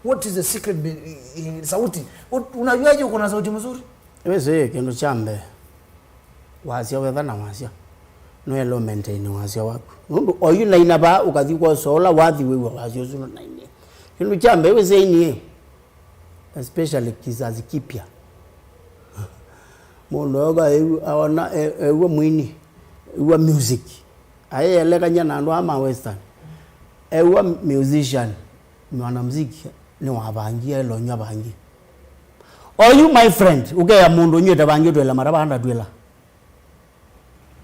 What is the secret be-, i-, i-, sauti? Ut-, unajuaje uko na sauti mzuri? Wĩsĩ kĩndũ kya mbee, wasya wetha na wasya, nũyele ũmaintain wasya waku. Nũndũ oyu naina vaa ũkathi kwosa ũla wathi wĩw'a wasya ũsu nũnainie. Kĩndũ kya mbee wĩsĩ ainie, especially kizazi kipya. Mũndũ oka ewu-, aona, e-, ew'a mwini, ew'a music. Ayelekany'a na andũ aa ma western. Ew'a musician, mwanamuziki, nĩwavangie, elonywa vangi. Oyu, my friend, ũkea mũndũ ũnywĩte vangi ũtwĩla mara vanda twĩla.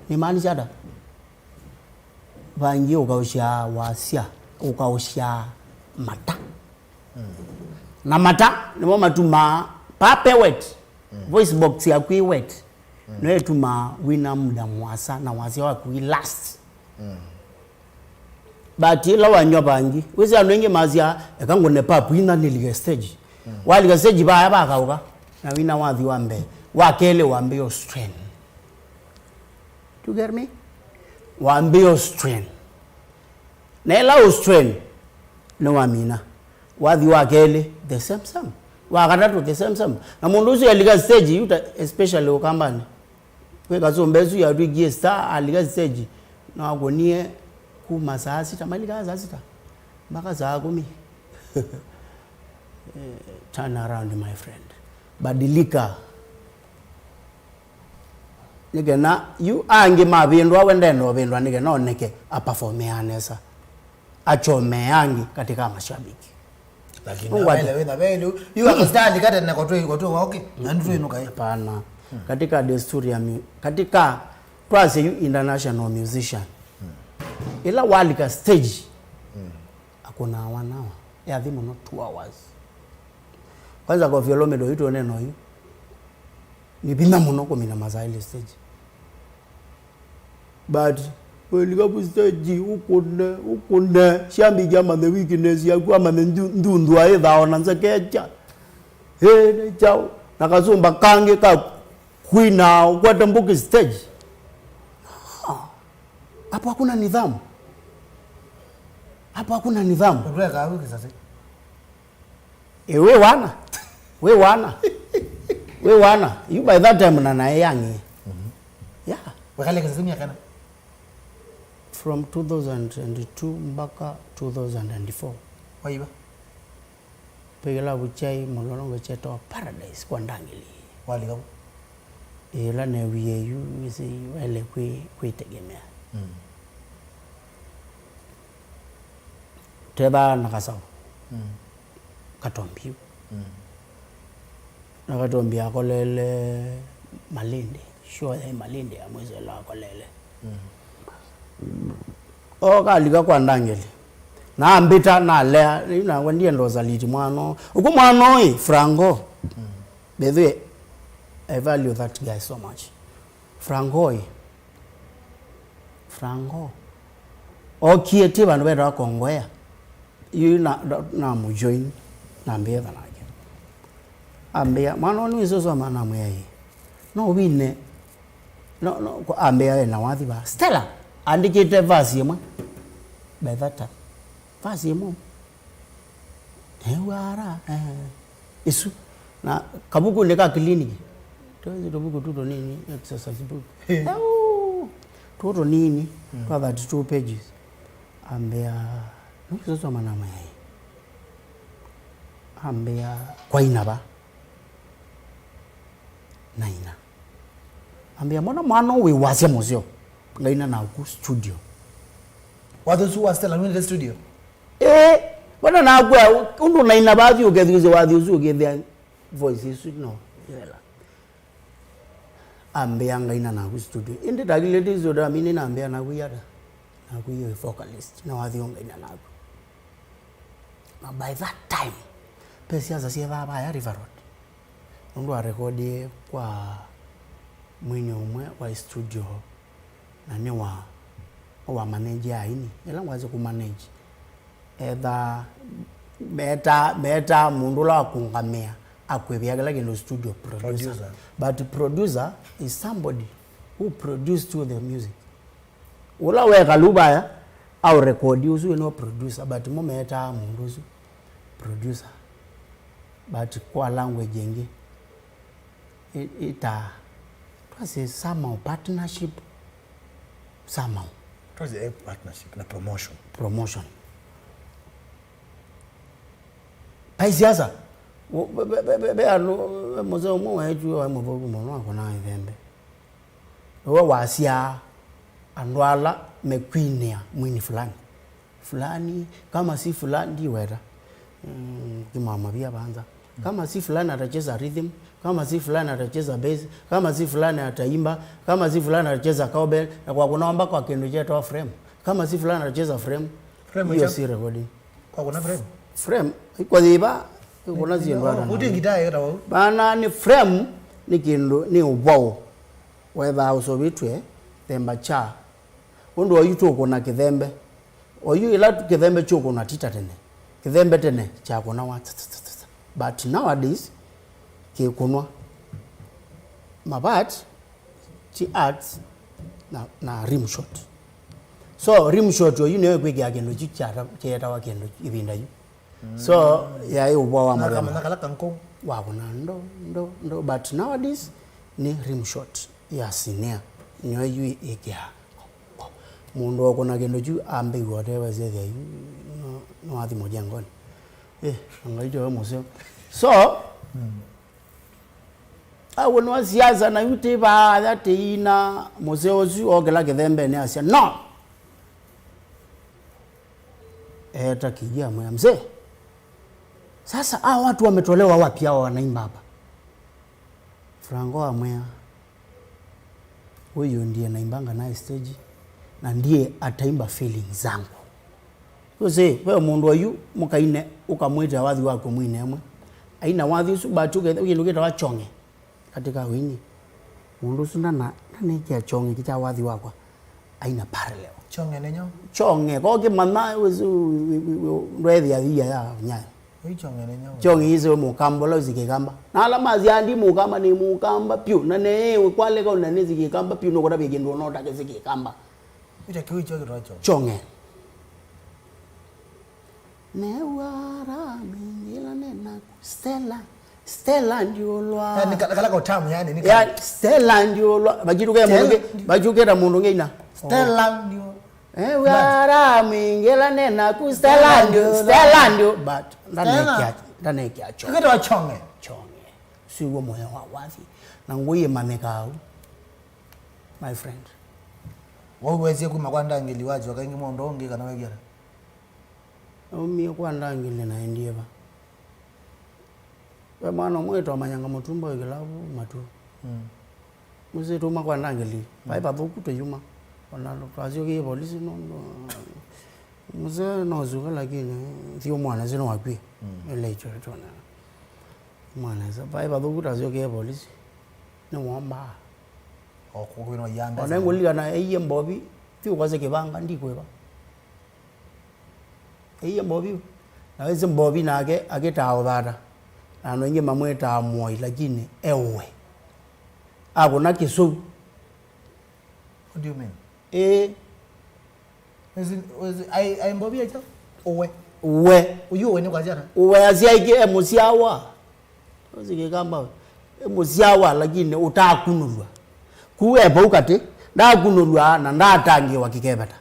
Nĩmaanisha ata? Vangi ũkaũsya wasya, ũkaũsya mata. Na mata nĩmo matumaa pape wet, voice box yaku ĩ wet. Nĩyo ĩtumaa wina muda mwasa na wasya waku ĩ last. But ĩla wanywa vangi, wĩsĩ andũ aingĩ masya, "Eka ngũne papu ina nĩlike stage." Walika stage vaya vakaũka, na wina wathi wa mbee, wa kelĩ wambĩĩa ũ strain. Do you get me? Wambĩĩa ũ strain. Na ĩla ũ strain, nĩwamina. Wathi wa kelĩ, the same same. Wa katatũ, the same same. Na mũndũ ũsu elika stage, yuta, especially Ũkambanĩ. Kwĩ kasũmba ĩsu yatw'ĩkie star, alika stage, na wakũnie kuma saa sita, malika saa sita, mpaka saa kũmi. Eh, turn around, my friend. Badilika. Nĩ kena yu angĩ mavĩndwa, we ndenda ũvĩndwa, nĩ kena oneke aperformea nesa. Achomee angĩ katika mashabiki. Lakini Mungu ati- wele wĩna velu. Yu ako style kate na kotwe, kotwe wa, okay. Na ndu twĩnuka, eh. Hapana. Katika desturi ya mu-, katika, twasye yu international musician. Ĩla walika stage, akũnaa one hour. Yathi mũno two hours. Kwanza Koffi Olomide ũyu tũnena ũyu, nĩ vinya mũno kũmina masaa elĩ stage. But wĩlika vu stage, ũkũne, ũkũne, syambĩkya amanye weakness yaku, amanye ndu-, ndundua ĩthao na nzekekya. Ĩ, nĩ kyaũ? Na kasũmba kangĩ ka kwina ũkwete mbũkĩ stage. Ah, hapo hakuna nidhamu. Hapo hakuna nidhamu. Ũtweka au kisasi. Ĩ, wĩ wana? Wĩ wana? Wĩ wana? You by that time na naĩ yang'ie. Yeah. Wekaleka sasa miaka na? From two thousand and two mpaka two thousand and four. Waiva? Pegela buchai mulolongo cheto paradise kwa Ndangili. Walika? Ĩla newie yu, isi, wele kwĩ, kwĩtegemea. Tethaa na kasaũ. Katombi yu. Na Katombi akolele Malindi. Show ya Malindi ya mwiso ĩla akolele. O kalika kwa Ndangili. Na ambĩta, nalea, yu nakwa ndienda ũsaliti mwana ũũ. Ũku mwana ũũ, Franco. By the way, I value that guy so much. Franco ĩ. Franco. Okie ti vandũ vetawa Kongowea. Yu na, na, namũjoin, nambĩĩa nake. Ambĩa, "Mwana ũũ nĩwĩsĩ ũsoma?" Namwĩa, "Ĩĩ." "No ũvine?" No, no, ambĩa, "Ena wathi vaa." Stella andĩkĩte verse ĩmwe. By that time. Verse ĩmwe. Neew'aa ara, eh, ĩsu. Na kavukunĩ ka clinic. Twĩ tũvuku tu tũnini, exercise book. Eũ, tũ tũnini, twa thirty-two pages. Ambĩa, nũkĩsoma na mayai. Ambĩa, "Kwaina va?" "Naina." Ambĩa, "Mbona mwana ũũ wĩ wasya mũseo? Ngaina naku studio." Wathi ũsu wa Stella nũendete studio? Ĩĩ, mbona nakwĩa, ũndũ naina vathi ũkethĩũsya wathi ũsu ũkĩthĩa voice ĩsu no yela. Ambĩa, "Ngaina naku studio." Ĩndĩ ndakilĩte studio, amini nambĩa, "Naku yata? Naku yĩ vocalist, na wathi ũngaina naku." Na by that time, pesa sya syethaa vaya River Road. Nũndũ arekodie kwa mwini ũmwe wa studio, na nĩ wa, wa manage aini. Ĩla ngwasya kũmanage, etha meta, meta mũndũ ũla wakũngamĩa akwĩvĩa kĩla kĩndũ studio producer. Producer. But producer is somebody who produced you the music. Ũla weka lu vaya, au record ũsu nĩwe producer, but mo metaa mũndũ ũsu producer. But kwa language ĩngĩ, ĩ-, ĩta, twasye somehow partnership, somehow. Twasye, eh, partnership na promotion. Promotion. Pai siasa. Wo-, ve, ve, ve, ve, ve andũ, ve mũseo ũmwe wetu waĩ mũthũku mũno, akũnaa ĩthembe. Nĩwe wasyaa andũ ala mekwinĩa mwini fulani. Fulani, kama si fulani, ndiweta. Mm, kimama pia banza. Kama si fulani atacheza rhythm, kama si fulani atacheza bass, kama si fulani ataimba, kama si fulani atacheza cowbell, na kwa kunaomba kwa kĩndũ kyetawa frame. Kama si fulani atacheza frame, frame hiyo si recording. Kwa kuna frame? Frame, iko thiva, kuna ziendwa na. Kuti ngita yeta wau. Bana, nĩ frame, nĩ kĩndũ, nĩ ũvao. Wethaa ũsovĩtw'e themba kya. Ũndũ oyu tũkũna kĩthembe. Oyu ĩla kĩthembe kyũkũna ti ta tene. Kĩthembe tene kyakũnawa tsa, tsa, tsa, tsa, tsa. But nowadays, kĩkũnwa mabati, ti arts, na, na rim shot. So, rim shot oyu nĩyo ĩkwĩkĩa kĩndũ kyu kyata-, kyetawa kĩndũ ĩvinda yu. So, yaĩ ũvwa wa na mũthemba. Kamana kala kankũ. Wa kũna ndo, ndo, ndo, but nowadays, nĩ rim shot ya senior. Nĩyo yu ĩkĩa. Mũndũ ũkũna kĩndũ kyu ambĩw'a ũtewesethya yu, no, no athi mũjengoni. Eh, Ngai tyo we mũseo. So, mm. Au nĩwa siasa na yu tĩ vaya tĩina mũseo ũsu okĩla kĩthembeni asya, "No!" Eeta Kĩia amwĩa, "Mzee, sasa hawa watu wametolewa wapi hawa wanaimba hapa?" Franco amwĩa, "Huyu ndiye naimbanga naye stage, na ndiye ataimba feelings zangu." Ũsĩ, ve mũndũ oyu mũkaine ũkamwĩta wathi waku mwine ĩmwe. Aina wathi ũsu, but ũketha kĩndũ kĩtawa chonge katika wini. Mũndũ ũsu ndana, ndanekĩa chonge kĩkya wathi wakwa. Aina parallel. Chonge nĩ nyau? Chonge, ko kĩmanya, ũsĩ, ndwethĩa thia ya nyayo. Ĩĩ, chonge nĩ nyau? Chonge ĩsĩ we mũkamba, ũla ũsĩ kĩkamba. Na ala masya ndi mũkamba, nĩ mũkamba pyũ. Na ne, kwaleka na nĩsĩ kĩkamba pyũ, nũkũtavya kĩndũ ũnotake sĩ kĩkamba. Ĩta kĩu kyo kĩtwa chonge. Chonge. Newa ara mingĩla nenaku Stella. Stella ndiũlwa. Yani, kala, kala ka utamu, yani, ni ka- Ya, Stella ndiũlwa. Vajituke mũndũ Stella ngi-, ndi- vajukĩta mũndũ ngĩina. Stella ndiũlwa. Eh, wara mwingĩla nenaku Stella ndio, Stella ndio. But ndanekĩa, ndanekĩa chonge. Kĩkĩtwa chonge. Chonge. Siwo moyo wa wathi. Na ngui ĩmanyĩkaa au. My friend. Wau wesie kuma kwa ndangĩli wajua kaingĩ mũndũ ũngĩ kana wegiana? Naumie kwa ndangĩli na endieva. Ve mwana ũmwe wĩtawa Manyanga Mũtumba wĩ kĩlavu matu. Mm. Mũsyĩ tuma kwa ndangĩli. Mm. Vai vathũku tũyuma. Ona twasyũkĩie polisi nũndũ mũsee no suka lakini thiũ mwana sino wakwie. Mm. Ile icho tona. Mwana sa vai vathũku twasyũkĩie polisi. Nĩ womba. O kũkwĩna yanda. Ona ngũlikana eiye mbovi, thiũ kwasya kĩvanga ndikwĩva. Ĩie mbovi. Na wĩsĩ mbovi nake akĩtaa ũthata. Na andũ aingĩ mamwĩtaa mũoi, lakini eũe. Akũna kĩsũu. What do you mean? Ĩĩ. Wĩsĩ, wĩsĩ, ai, ai mbovi acha? Ũwe. We. Ũyu we nĩ kwa ciana? We asyaĩkie e mũsyawa. Ũsikĩkamba we. E mũsyawa, lakini ũtakunũlw'a. Ku e vau katĩ, ndakunũlw'a na ndatangĩĩwa kĩkeveta.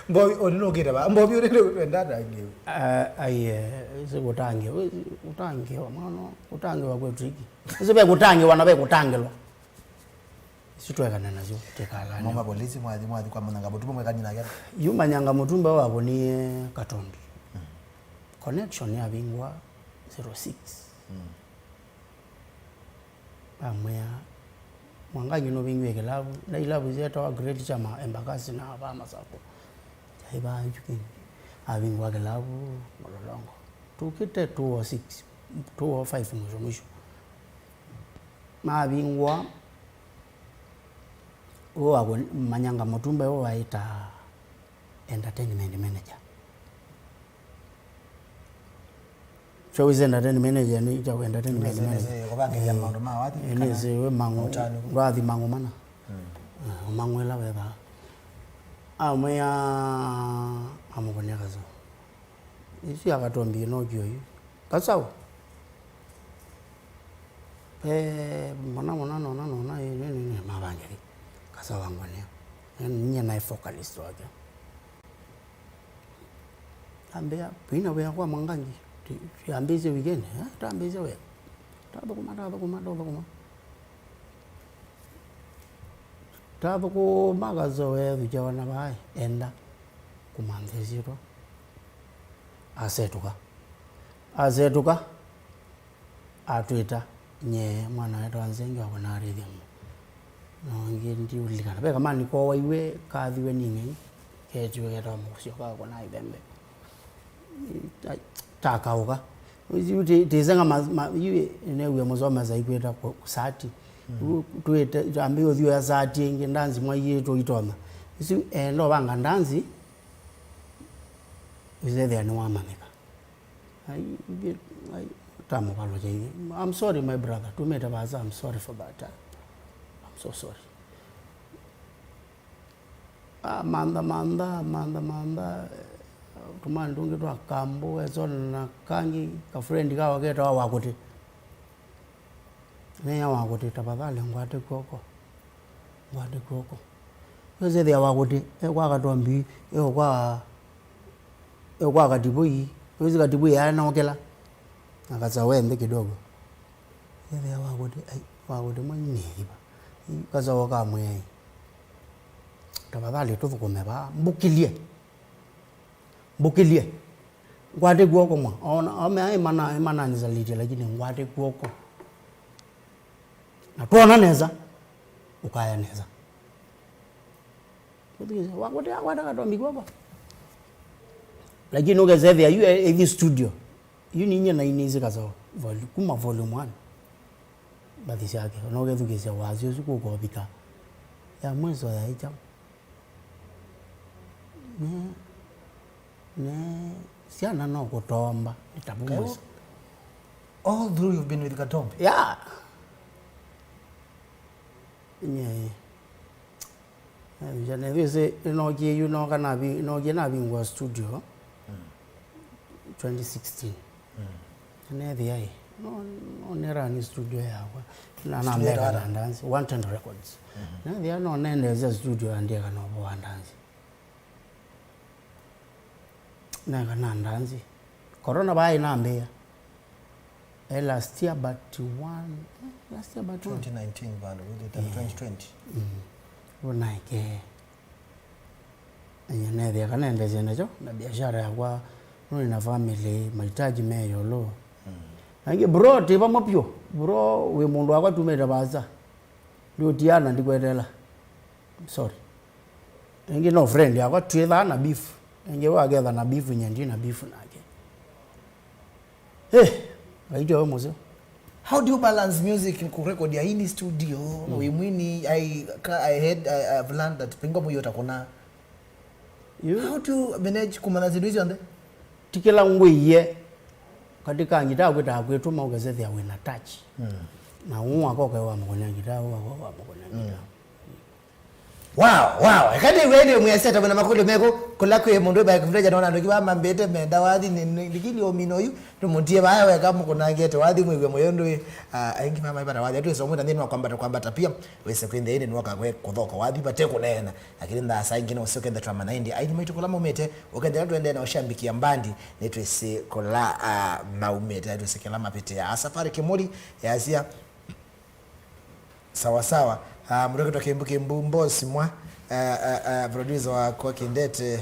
Mbovi, ũnĩ nũkĩte va? Mbovi ũnĩ nũkĩte ndatangĩĩwa. Ah, ai, eh, si kũtangĩĩwa, kũtangĩĩwa, mwana, kũtangĩĩwa kwĩ tricky. Ĩsu ve kũtangĩĩwa na ve kũtangĩlwa. Isu twekana nasyo, tĩkalane. Mama polisi mwathi, mwathi kwa Manyanga Mũtumba mwekani nake. Yu Manyanga Mũtumba wakonie Katombi. Mm. Connection yavingwa zero six. Mm. Amwĩa, Mwangangi nũvingwie kĩlavu, na ilavu syetawa Great Chama, Embakasi na Vaa Masako. Yaĩ vaa Itukini. Avingwa kĩlavu, Mlolongo. Tukĩte two oh six, two oh five mwisho mwisho. Mavingwa, ũũ wa kũ-, Manyanga Mũtumba ũũ waĩta entertainment manager. So wĩsĩ entertainment manager nĩ ĩtawa entertainment manager. Nĩsĩ kũvangĩthya maũndũ ma wathi, eh, kana nĩsĩ we mang'ũ, maũtanu. Wathi mang'ũ mana. Mm. Ah, mang'ũ ĩla wethaa. Amwĩa, amũkũnĩa Kasaũ. Isu ya Katombi ĩno kĩo yu. Kasaũ. Pe, mwana, mwana, nona, nona, ĩ, nĩ, nĩ, nĩ, mavangĩthya. Kasaũ angwanĩa. Nyie naĩ vocalist wake. Ambĩa, "Twina wĩa kwa Mwangangi." Ti, ti ambĩĩsye weekend, eh? Tambĩĩsye wĩa. Tathũkũma, tathũkũma, tathũkũma. Tathũkũma Kasaũ ethukya wana vaĩ, enda kũmantha ĩsyĩtwa. Asetũka. Asetũka. Atwĩta, nye mwana wetawa Nzenge wakwa narĩthya mũno. Na ũngĩ ndiũlilikana. Ve kamani kowaiwe kathiwe nĩ ng'ei, ketiwe ketawa mũsyo kakwa na ithembe. Ta-, takaũka. Yu ti-, tisenga ma-, ma-, yu newie mũsomesa ikwĩta ku-, sati. Mm. Yu twĩte, twambie ũthiũya sati ĩngĩ, ndanzi mwaiĩtwo itonya. Isu enda ũvanga ndanzi, ũsethĩa nĩwamanyĩka. Ai, ithyĩ, ai, tamũvalũkya ithyĩ. I'm sorry, my brother. Tumĩte vaasa, I'm sorry for that. I'm so sorry. Ah, mantha, mantha, mantha, mantha. Tũmani tũngĩ twa Kambũ, Esona na kangĩ, ka friend kao ketawa Wakũtĩ. Nĩya Wakũtĩ, tafadhali ngwate kw'oko. Ngwate kw'oko. Wĩsĩthĩa Wakũtĩ, e kwa Katombi, e kwa, e kwa Katibũi. Wĩsĩ Katibũi aĩ na ũkĩla. Na Kasaũ e nthĩ kidogo. Wĩsĩthĩa Wakũtĩ, ai, Wakũtĩ mwenyu nĩ ĩva. Kasaũ akamwĩa, ai, tafadhali tũthũkũme vaa. Mbũkĩlye. Mbũkĩlye. Ngwate kw'oko mwa. Ona, ame aĩ mana, mananĩsalĩtye, lakini ngwate kw'oko. Na twona nesa, ũkaya nesa. Ũthikĩĩsya, Wakũtĩ akwata Katombi kw'oko. Lakini ũkesethĩa yu e-, ethi studio. Yu ninyie nainĩsye Kasaũ, volu-, kuma volume one. Mbathi syake. Ona ũkethukĩĩsya wasya ũsu kũkovika. Ya mwiso yaĩ kyaũ? Ne, ne, syana no kũtomba, nĩ ta vu Kayo, mwiso. All through you've been with Katombi? Yeah. Nye. Nĩthĩsĩ, nĩnookie yu, nooka navi-, nookie navingũa studio, mm, twenty sixteen. Mm. Neethĩa ĩ, no, no nĩra nĩ studio yakwa. Na studio nambeka yĩtawa na ata? Ndanzi, One Ten Records. Mhm. Neethĩa no nendeesya studio andĩka na ũvoo wa ndanzi. Neka na ndanzi. Corona vaa ĩnambĩĩa. Eh, last year but one, eh, last year but one. Twenty nineteen bado, with it, yeah, twenty twenty. Mm. Unaike. Enya nethĩa kana endesye nakyo, na biashara yakwa, nũĩ na family, mahitaji me ĩũlũ. Mm. Na ĩngĩ, bro, ti vamwe vyũ. Bro, wĩ mũndũ wakwa tumĩte vaasa. Ndiũtiana, ndikweteela. I'm sorry. Ĩngĩ no friend yakwa, twĩthaa na beef. Ĩngĩ we aketha na beef, nye ndi na beef nake. Eh, Ngai ndio we mũseo. How do you balance music, ku record ya ini studio, mm, wĩ mwini, I, ka-, I had, I, I've learned that pingwa mũyo takona. You? How do you manage kumana zindu icio nthe? Ti kĩla ngwĩie, katika ngita kwĩtaa kwĩtũma ũkesethĩa wĩna touch. Mm. Na ũũ akoka wa mũkonya ngita, ũũ akoka wa mũkonya ngita. Mm. Wow, wow. Eka nĩw'e nĩ mwĩasya ta mwĩna makũlyo mekũ, kũla kwĩ mũndũ wĩ Mike Mteja, nona andũ kĩva mambĩte menda wathi nĩ, nĩ, nĩ kĩlĩ ũmino yu, tũmũtie vaya weka mũkũnangĩte wathi mwĩw'e mũyo ndũĩ, ah, aingĩ mamaipata wathi, atwĩsa ũmwĩta nthĩnĩ wa kwambata, kwambata pia, wĩse kwĩ nthĩ ĩndĩ nĩwoka kwe kũthoko wathi vate kũneena, lakini nthasa ingĩ no ũsyoke nthĩ twamanya ĩndĩ, aini maitũ kũla maumĩte, ũkethĩa tũendee na ũshambiki ya mbandi, nĩtwĩsĩ kũla, ah, maumĩte, nĩtwĩsĩ kĩla mapĩtĩaa. Safari Kĩmũli, yasya, Sawa sawa. Ah, mũndũ ũkĩtwa Kĩmbu Kĩmbu Mbosi mwa, ah, ah, ah, producer wakwa Kindete. Eh,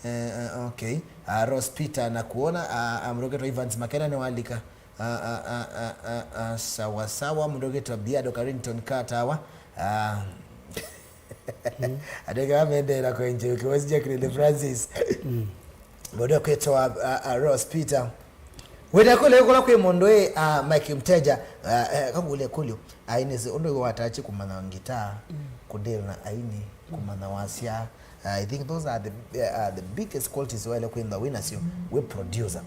eh, okay. Ah, Rose Peter na kuona, ah, ah, mũndũ ũkĩtwa Evans Makena nĩ walika. Ah, ah, ah, ah, ah, ah, sawa sawa. Mũndũ ũkĩtwa Biado Carrington Katawa. Ah, andũ ake mamendeera kwenje, ũkĩwasya Jacqueline Francis. Mũndũ ũkwĩtwa, ah, ah, Rose Peter. Wĩna kũlya kũla kwĩ mũndũ ĩ, ah, Mike Mteja, ah, eh, kakũlya kũlyo. Aini si ũndũ watachi kũmanya ngitaa, kũdeal na aini, kũmanya wasya. Ah, I think those are the, uh, the biggest qualities waile kwĩthwa wĩ nasyo, wĩ producer.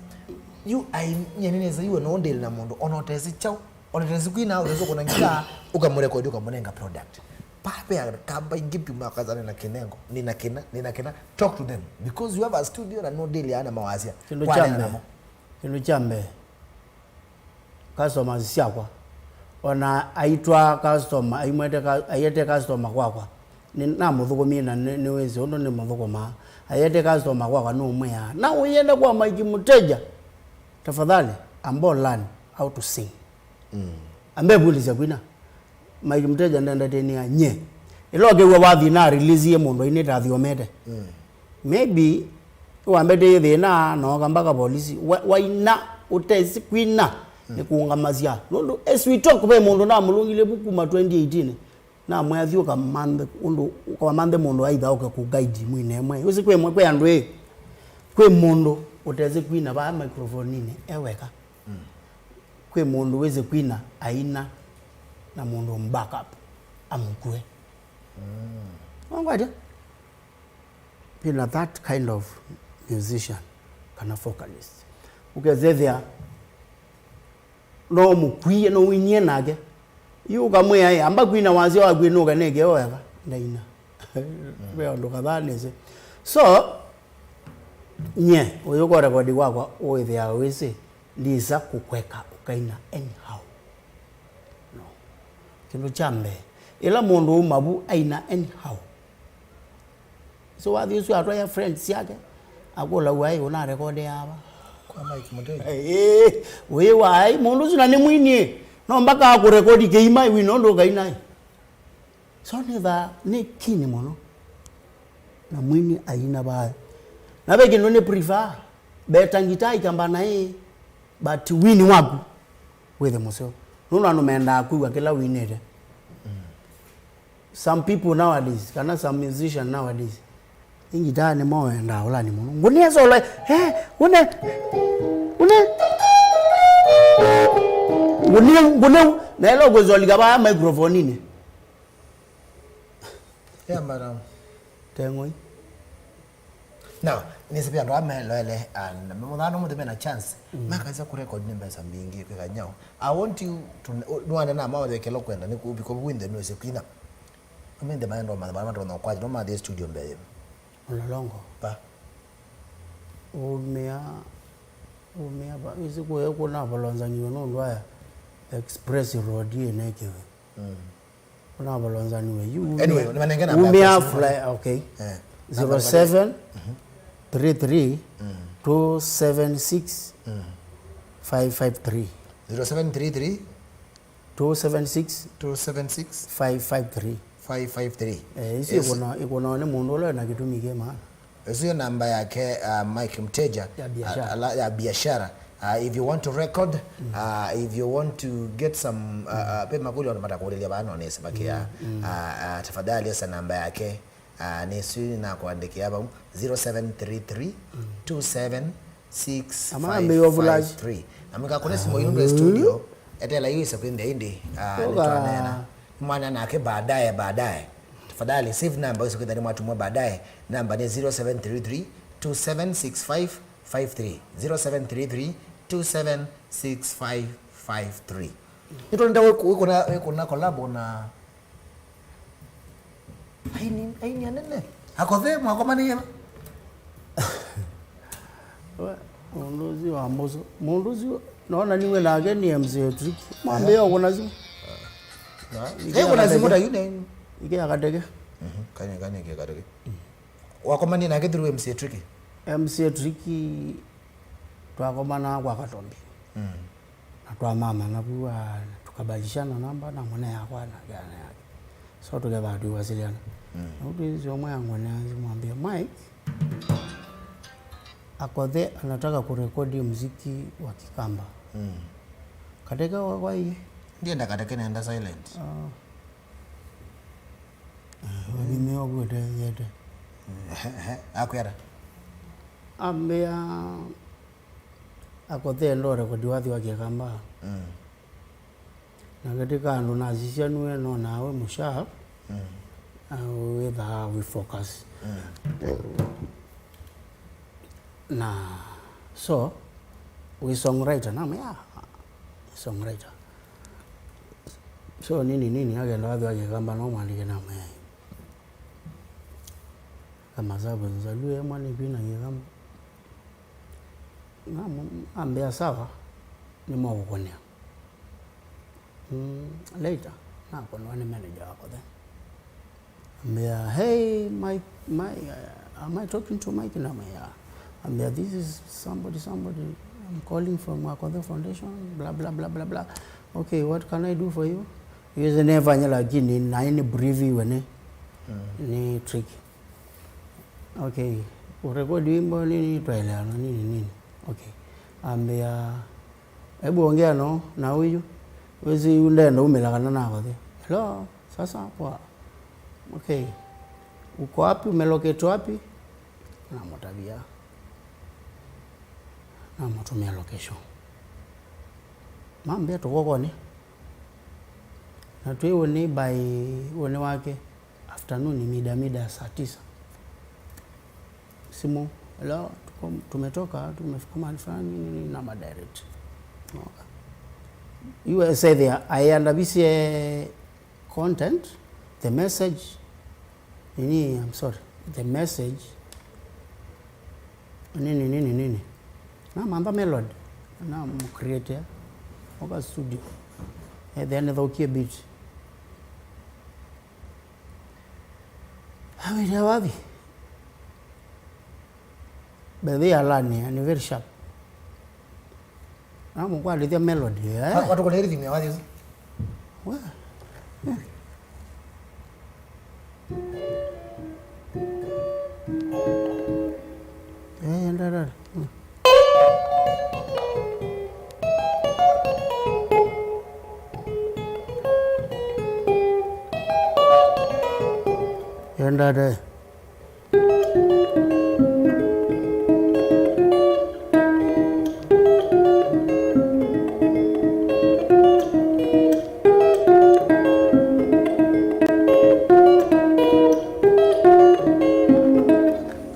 Yu aini, nyie nĩnĩsĩ yu no deal na mũndũ, ona ũtesi chau, ona ũtesi kwina, ũtesi kũna ngitaa, ũkamũrekodi, ũkamũnenga product. Pape ya kamba ingĩ pima kaza nina kinengo, nina kina, nina kina. Talk to them because you have a studio na no deal ya na mawasya. Kĩndũ kya mbee, kĩndũ kya mbee, customers syakwa, ona aitwa customer, aimwete ka-, aiete customer kwakwa, nĩ, namũthũkũmie na nĩ, nĩwĩsĩ ũndũ nĩmũthũkũmaa. Aiete customer kwakwa nũmwĩaa, "Na ũienda kwa Mike Mteja, tafadhali, amba learn how to sing." Ambevundisya kwina. Mike Mteja ndendatĩnĩa nye. Ĩla ũkew'a wathi na release mũndũ ainĩte athyomete. Maybe wambetĩie thĩna na oka mpaka polisi. Wa-, waina ũtesi kwina nĩ kũũngamasya. Nũndũ as we talk ve mũndũ namũlũngile vu kuma twenty eighteen. Namwĩa athi ũkamanthe ũndũ, ũkamanthe mũndũ aitha oke kũ guide mwine mwe. Ũsi kwĩ mwe, kwĩ andũ ĩ. Kwĩ mũndũ ũtesi kwina vaa microphone-inĩ e weka. Kwĩ mũndũ wĩsĩ kwina aina na mũndũ backup amũkue. Wangwatya? Kwĩna that kind of musician kana vocalist. Ũkethethĩa no mũkwie, no winie nake. Yu ũkamwĩa, "Ĩ, amba kwina wasya waku nũkanenge weka." Ndaina. Ve ũndũ kadhaa nĩsĩ. So, nye, ũyũ kwa rekodi wakwa, ũĩthĩawa wĩsĩ, ndisa kũkweka ũkaina anyhow. No. Kĩndũ kya mbee, ĩla mũndũ uma vu aina anyhow. So wathi ũsu atwaĩa friends syake, akũla, "Wai, ũnarekodea ava?" Kwa Mike Mutei. Ĩĩ, wĩ wai, mũndũ ũsu na nĩ mwini, no mpaka akũrekodi kĩima wĩ nũndũ ũkaina. So nĩthaa nĩ kini mũno. Na mwini aina vaa. Na ve kĩndũ nĩ prefer, beta ngitaa ikamba naĩ, but wini waku wĩthe mũseo. Nũndũ andũ mendaa kwĩw'a kĩla winĩte. Some people nowadays, kana some musician nowadays, ngitaa nĩmo wendaa ũlani mũno. Ngũnĩe solo, eh, ngũne, ngũne. Ngũnĩe, ngũnĩe, na ĩla ũkwĩsolika vaa microphone-inĩ. Yeah, madam. Teng'oi. Now, nĩsĩ ve andũ aa meloele, ah, na mũthano mũthĩ mena chance, mm, makasya kũrekodi nĩ mbesa mbingĩ kwĩka nyao. I want you to, nĩwanena maũthekelo kwenda nĩ kũvika vu wĩnthe nĩwĩsĩ kwina. Amende maenda ũmanya vala matonya ũkwatya, no mathie studio mbee. Mlolongo. Pa. Umia, umia pa, isi kuye kuna volonzangiwe nũndũ aya Express Road ĩnekiwe. Mm. Unavolonzaniwe yu. Anyway, nimanenge namba ya simu. Fly, okay. Eh. Namba zero seven three three two seven six five five three. Zero seven three three? Two seven six. Two seven six. Five five three. Five five three. Eh, isi. Yes. Ĩkũna, ĩkũna nĩ mũndũ ũla na kĩtumi kĩ maana. Ĩsu yo namba yake, uh, Mike Mteja, ya biashara. Uh, ala-, ya biashara. Uh, if you want to record, mm, uh, if you want to get some, uh, uh, pe makũlyo andũ matakũlĩlya vaa no nĩsĩ makia. Mm, mm. Uh, uh, tafadhali esa namba yake. Uh, nĩsu nakwandĩkĩa vau, zero seven three three two seven six five five three. Ama ambe yo flash. Na mũkakũne simu yu ndwe studio, etela yu ĩsa kwĩnthĩa ĩndĩ, uh, nĩtwanena. Mwana nake baadaye, baadaye. Tafadhali save number, wĩsĩ kwĩthĩa nĩmwatumwa baadaye. Namba nĩ zero seven three three two seven six five five three. Zero seven three three two seven six five five three. Nĩtwenda wĩkũna, wĩkũna collab na, ai, Aini, aini anene. Akothe, mwakomanĩie va? We, mũndũ ũcio wa mũso. Mũndũ ũcio, nona niwe nake nĩ M C A Tricky. Mwambie ũkũna simu. Na, Ikĩa eh, kuna simu kateke. Ta yu nĩ. Ikĩa kateke. Mhm, kanye, kanye, ikĩa kateke. Wakomanie nake through M C A Tricky? M C A Tricky twakomana kwa Katombi. Mm. Na twamamana vu, ah, tukabalishana namba, na mwana yakwa na yana yake. So tukevaa tuiwasiliana. Mm. Na ũtwĩsĩ ũmwe ang'one mwambie, "Mike, Akothe anataka kurekodi muziki wa Kikamba." Mm. Kateke wakwa iye. Ndienda kateke, nenda silent. Ah. Wathimĩwa kuotethete. Akwĩra? Ambĩa, Akothe enda ũrekodi wathi wa Kĩkamba. Mm. Na katika andũ nasisya nue nonaa we mũsharp. Mm. Na wĩthaa wĩ focus. Mm. Na so, wĩ songwriter? Namwĩa, "Ah, songwriter." So nini nini, akenda wathi wa Kĩkamba no mwandĩke na mwĩai. Kama sabu nzalue mwana kwina Kĩkamba. Na mu-, ambĩa, "Sawa, nĩmũkũkũnĩa." Mm, later, nakũnwa nĩ manager wakwa then. Ambĩa, "Hey, Mike, Mike, uh, am I talking to Mike?" Namwĩa, ambĩa, "This is somebody, somebody, I'm calling from Akothe Foundation, blah, blah, blah, blah, blah. Okay, what can I do for you?" Yuzi nefanya lakini naĩ nĩ brief iwe nĩ, mm, nĩ tricky. Okay, urekodi wimbo nini, twaelewana nini, nini. Okay. Ambĩa, "Hebu ongea no, na huyu. Wezi yu ndenda umĩla kana na Akothe." "Hello, sasa, poa. Okay. Uko wapi? Umelocate wapi?" Namũtavia. Namũtũmĩa location. Mambĩa tũkokonĩ. Na twĩ ũnĩ by ũnĩ wake afternoon, mida, mida ya saa tisa. Simu, "Hello, tuko, tumetoka, tumefika mahali fulani, nini, nini," na ma direct. Okay. U S A there, I under V C A content, the message, nini, I'm sorry, the message, nini, nini, nini. Namantha melody, namũcreate, oka studio. Eh, then nĩthaũkie beat. Awĩte wathi. Mbethĩ alani, and very sharp. Namũkwatĩthya melody, eh? Wa-, watũkũne rhythm ya wathi ũsu. We. Eh, enda, enda. Mm. Enda, enda.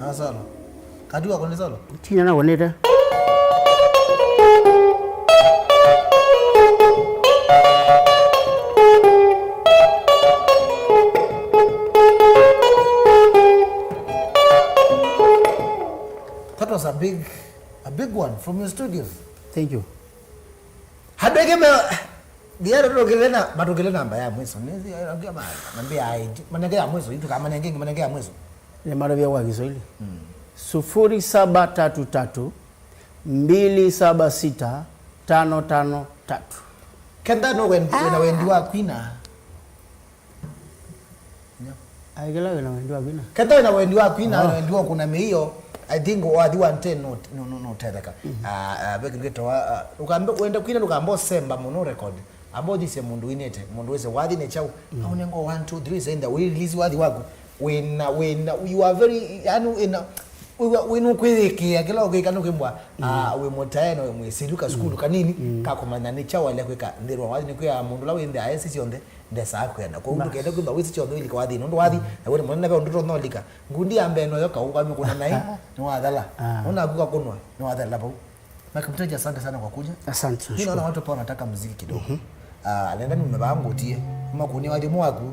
Ah, solo. Kati wako nĩ solo? Tinya na wonete. That was a big, a big one from your studios. Thank you. Handũ ĩngĩ me, thiara tũkĩle na, matũkĩle namba ya mwiso. Nĩ, nambia I D, manenge ya mwiso, itu kama manenge, manenge ya mwiso. Nĩ maravya kwa Kiswahili. Mm. Sufuri saba tatu tatu, mbili saba sita, tano tano tatu. Kenda no wendi, wĩna wendi wa kwina. Aikĩla wĩna wendi wa kwina. Kenda wĩna wendi wa kwina, oh, wĩna wendi wa kuna mĩio, I think wathi wa nte no, no, no, no tetheka. Mm. Ah, ah, vekĩlwĩtawa, ah, ukambe, wenda kwina, ndũkamba ũsemba mũno record. Amba ũthisye mũndũ winĩte, mũndũ wĩse wathi nĩ kyaũ. Mm. Aunengo one, two, three, senda, wĩ release wathi waku. Wĩna, wĩna, you are very, yani, wĩna, wĩwa, wĩna ũkwĩyĩkĩĩa kĩla ũkwĩka nũkwĩmbwa, mm, ah, wĩ mũtae na wĩ mwĩsĩlu kasukulu, mm, kanini, mm, ka kũmanya nĩ kyaũ waĩle kwĩka. Nthĩnwa wathi nĩ kwĩa mũndũ ũla wĩ nthĩ aesi syonthe, ndesaa kwenda. Kwoou ndũkende kwĩthwa wĩsĩ kyonthe ũilika wathi, nũndũ wathi, na wĩna mũnene ve ũndũ ũtonya ũlika. Ngundi ya mbee noyo kaũ kwamĩ kũna naĩ, nĩwathela. Ah. Ũnaku kakũnwa, nĩwathela vau. Mike Mteja, asante sana kwa kuja. Asante, nashukuru. Mimi naona watu hapa wanataka muziki kidogo. Mhm. Ah, nenda niume vangu utie. Kama kunia wathi mwaku.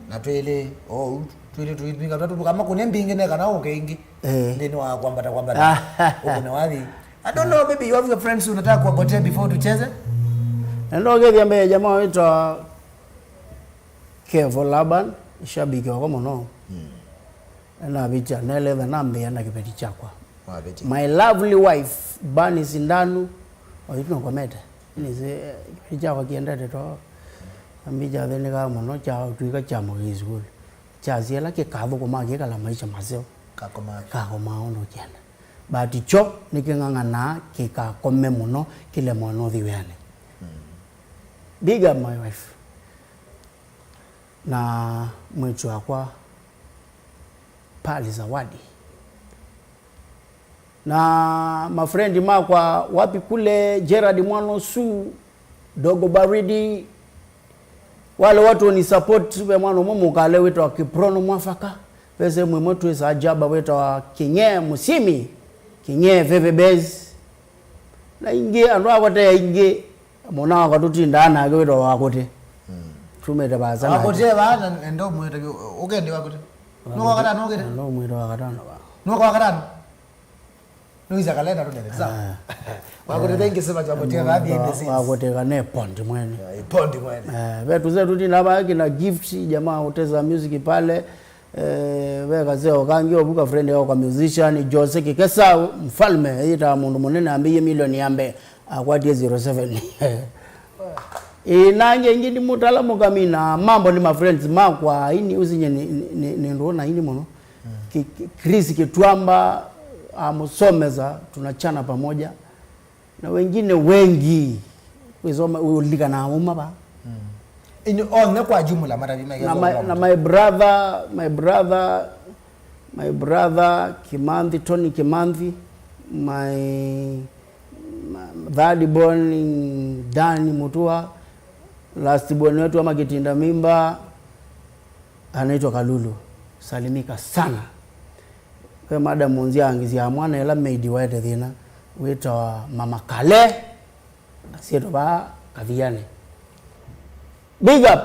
Na twĩlĩ, o ũu, twĩlĩ tũitwika tũtũ, kama kũne mbingĩ ne kana ũke ingĩ. Eh. Nthĩnĩ wa kwambata, kwambata. Ũkũne wathi. I don't know, maybe you have your friends unataka kuwagotea before tucheze? Na ndokethia mbee jamaa wĩtwa Kevo Laban, shabiki wakwa mũno. Mm. Ena vicha, neletha nambĩa na kĩveti kyakwa. Wavĩtia. My lovely wife, Bani Sindanu, oyu tũnakomete. Nĩsĩ, eh, kĩveti kyakwa kĩendete to. Ambi kyathĩnĩkaa mũno, kyatw'ĩka kya mũthei sukulu. Kyasya ĩla kĩkathũkũma kĩkala maisha maseo. Kakomaa. Kakomaa ũndũ ũkyenda. But kyo nĩkĩng'ang'anaa kĩkakome mũno, kĩlemwa nũthi wĩanĩ. Mm. Big up my wife. Na mwĩĩtu wakwa, Pali Zawadi. Na mafrendi makwa, wapi kule Gerard Mwanosu, Dogo Baridi, wale watu wani support, ve mwana ũmwe mũkale wĩtawa Kiprono Mwafaka, ve sehemu ĩmwe twĩsaa jaba wĩtawa King'e Musimi, King'e Veve Base, na ingĩ, andũ akote aingĩ, mũna wakwa tũtindaa nake wĩtawa Wakũte. Mm. Tumĩte vaasa nake. Wakũte vaa, na enda ũmwĩta, ũkende Wakũte. Nũka wakatano ũkĩte? Enda ũmwĩta wakatano vaa. Nũka wakatano? Nũisa kalenda tũnene, sawa? Ah. Wakũte thank you so much, Wakũte vaa, behind the scenes. Wakũte kana pondi mwene. Yeah, pondi mwene. Eh, ve tũse tũtindaa vaa kina Gift, jamaa uteza music pale. Eh, ve kaseo kangi ovuka friend yao kwa musician, Jose Kikesa, mfalme, yĩtaa mũndũ mũnene ambĩie milioni ya mbee, akwatie zero seven. Ĩ, na angĩ aingĩ ndimũtala mũkamina, mambo nĩ ma friends makwa, ini usinye nĩ, nĩ, nĩ, nĩ ndũũ na ini mũno. Mm. Ki-, ki-, Chris Kitwamba, amũsomesa, tunachana pamoja. Na wengine wengi, wĩsoma, ũlikanaa uma va. Mm. Inyu onthe kwa jumla, matavi maingĩ. Na my, na my brother, my brother, my brother Kimanthi, Tony Kimanthi, my, my third born, Dan Mutua, last born wetu ama Kitinda Mimba, anaitwa Kalulu. Salimika sana. Ve madam nzia angĩ sya mwana ĩla maid waete thĩna, wĩtawa Mama Kale, na syĩtwa vaa Kathianĩ. Big up!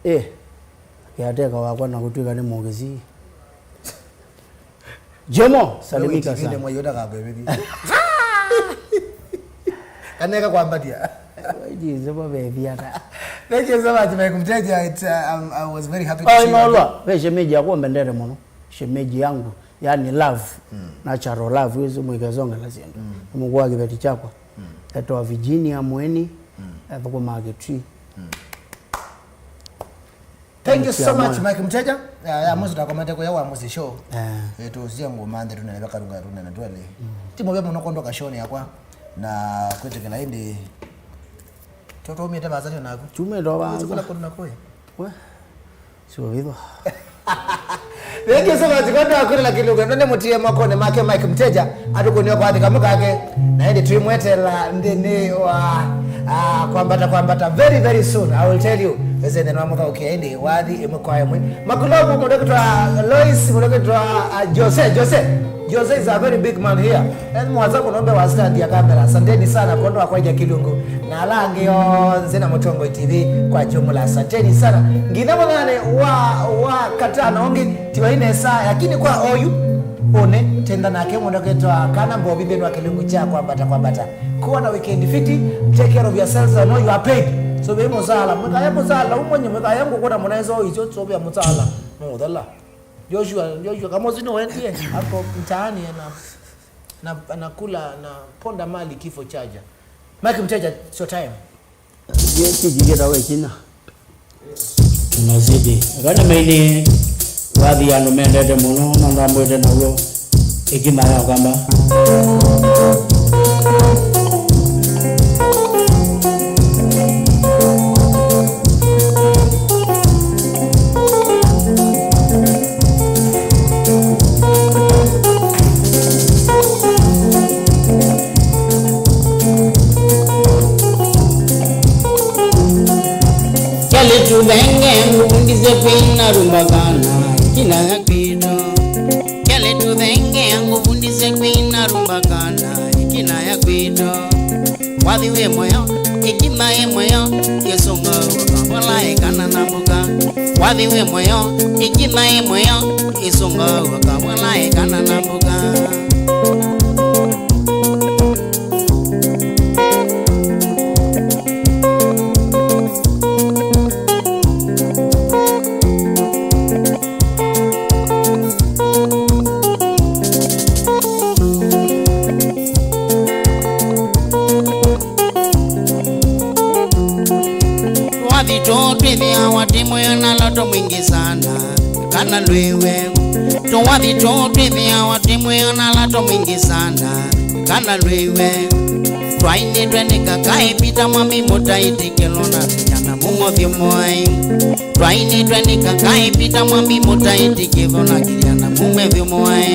Eh, kĩateka wakwa na kũtw'ĩka nĩ mũkĩsii. Jomo, salimika sana. Mwai ũtakakwe vithi. Kaneka kwambatia. Waiji nzema vethi ata. Thank you so much, Mike Mteja. It, uh, um, I was very happy to see you again. All in all, ve shemeji yakwa mbendete mũno. Shemeji yangu, yani love, mm, natural love, wĩsĩ mwĩkesongela syĩndũ. Mm. Nĩ mũkũũ wa kĩveti kyakwa. Mm. Etawa Virginia Mweni, mm, athũkũmaa Kitui. Mm. Thank you so much, Mike Mteja. Ya, ya, mũsu takomete kuya wa mũsi show. Eh. Eh, tusia nguma nde tunene vakarunga tunene twele. Mm. Ti mũvea mũno kũndũ ka show yakwa. Na kwĩtĩkĩla ĩndĩ. Tũtũmĩte vaasa naku. Tumĩte vaasa. Kũla kũndũ na kũya. We. Sio hivyo. Thank you so much. Kwenda kwĩla kĩlungu. Nende mũtie makoni make Mike Mteja. Atukũnio kwa thika mukake. Na ĩndĩ twĩmwetela nthĩnĩ wa, ah, kwambata, kwambata. Very, very soon, I will tell you. Pese nthĩnĩ wa mũthaũkĩa ĩndĩ wathi ĩmwe kwa ĩmwe. Makulovu, mũndũ ũkĩtwa Lois, mũndũ ũkĩtwa, ah, Jose, Jose. Jose is a very big man here. Ethĩ mwaza kũnombe wa stand ya kamera. Asanteni sana kwondũ wa kwaja kĩlungu. Na ala angĩ onthe na Mũtongoi T V kwa jumla. Asanteni sana. Nginya mũthenya wa, wa katano ũngĩ, tiwa inesa, lakini kwa oyu, ũne, tenda nake mũndũ ũkĩtwa kana mbovi nthĩnĩ wa kĩlungu kya kwambata, kwambata. Kuwa na weekend fiti, take care of yourselves and know you are paid. So, ve mũsala, mwĩkaya mũsala, ũmwenye mwĩkaya ngũkũna mũnaiso, icio, so, vya mũsala, mũthela. Joshua, Joshua, Kamosi no wendie, ako mtaani ana, na, anakula, anaponda mali kifo chaja. Mike Mteja, it's your time. Ye kiki kĩtawa ĩkinya. Tunazidi. Kana maini wathi andũ mendete mũno, na ndambwĩte naw'o ĩkinya ya kamba. Kyalĩ tũthenge ngũvundisye kwina rumba kana ĩkinya ya kwitũ. Kyalĩ tũthenge ngũvundisye kwina rumba kana ĩkinya ya kwitũ. Wathi wĩ mũyo, ĩkinya ĩ mũyo, yĩsũnga ũkabola ĩkana na mũka. Thiwe mũyo, ĩkina ĩ mũyo, ĩsũngawa kamwana ĩkana na mbuka. Twathi tũũ twĩthĩawa twĩ mũyo na loto mwingĩ sana, kana lwĩwe. Tũwathi tũũ twĩthĩawa twĩ mũyo na loto mwingĩ sana, kana lwĩwe. Twainĩtwe nĩ kakaĩ Pita Mwambi mũtaĩtĩkĩlwa na vĩnya na mumo vyũ mũaĩ. Twainĩtwe nĩ kakaĩ Pita Mwambi mũtaĩtĩkĩlwa na kĩthya na mume vyũ mũaĩ.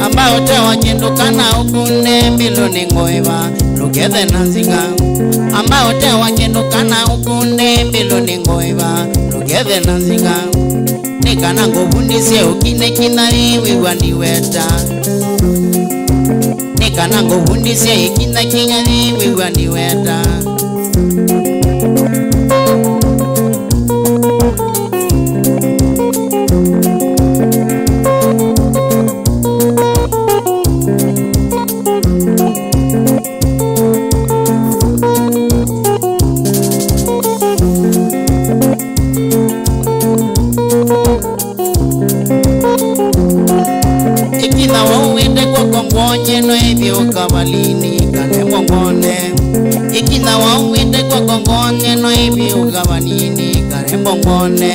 Amba ũtewa kĩndũ kana ũkunde mbĩlũ nĩ ngũĩva, ndũkethe na nzika. Amba ũtewa kĩndũ kana ũkunde mbĩlũ nĩ ngũĩva, ndũkethe na nzika. Nĩ kana ngũvundisye ũkine kina ĩwĩw'a ndiweta. Nĩ kana ngũvundisye ĩkina kina ĩwĩw'a ndiweta. Ĩkina wauĩte kw'oko ngwonye no ĩthyũka valini kale mbongone. Ĩkina wauĩte kw'oko ngwonye no ĩthyũka valini kale mbongone.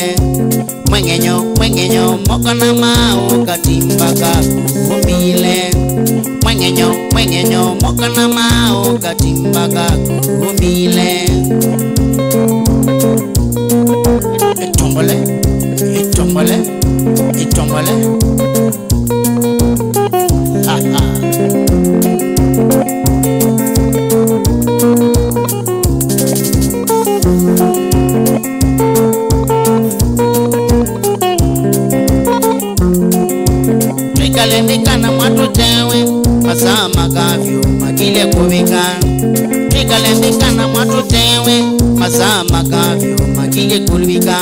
Mwengenyo, mwengenyo, moko na maũ katimba kaku ũmile. Mwengenyo, mwengenyo, moko na maũ katimba kaku ũmile. Ĩtombole, ĩtombole, ĩtombole. Twĩkale nthĩ kana mwatũtewe, masaa ma kafyu makilye kũvika. Twĩkale nthĩ kana mwatũtewe, masaa ma kafyu makilye kũvika.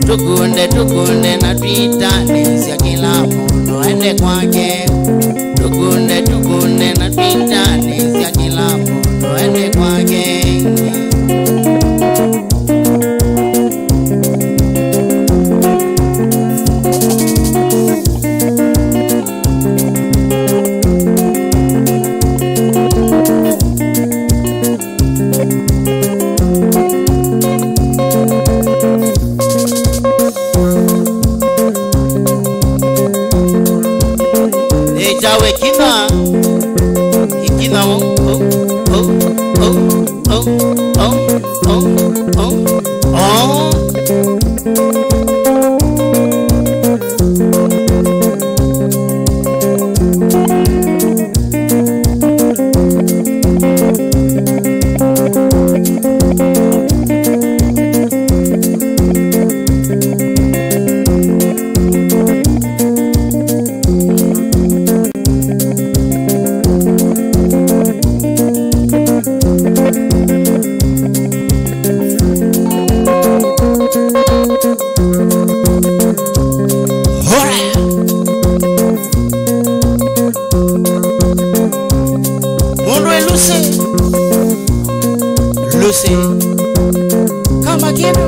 Tũkunde, tũkunde na twĩtanĩsya kĩla mũndũ ende kwake. Tũkunde, tũkunde na twĩtanĩsya kĩla mũndũ ende kwake. Ĩkyawa ĩkina, ĩkina, o, o, o. Hora! Mũndũ e Lucy. Lucy. Kama kĩndũ.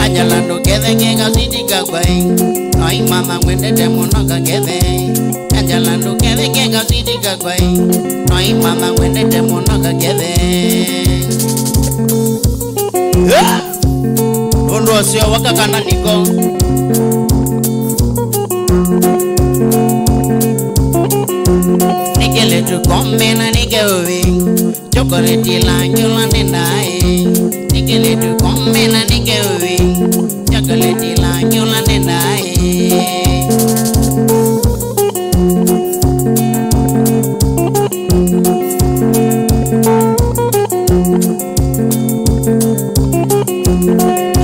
Angela, ndũkethe ngenga switi kakwa, ĩ. Noimanya ngwendete mũno kakethe. Angela, ndũkethe ngenga switi kakwa, ĩ. Noimanya ngwendete mũno kakethe. Eh! Ũndũ ũseo waka kana nĩko. Nĩ kĩlĩtu komena nĩ keũvĩ. Chocolate ĩla ngĩũla nĩ ndaĩ. Nĩ kĩlĩtu komena nĩ keũvĩ. Chocolate ĩla ngĩũla nĩ ndaĩ.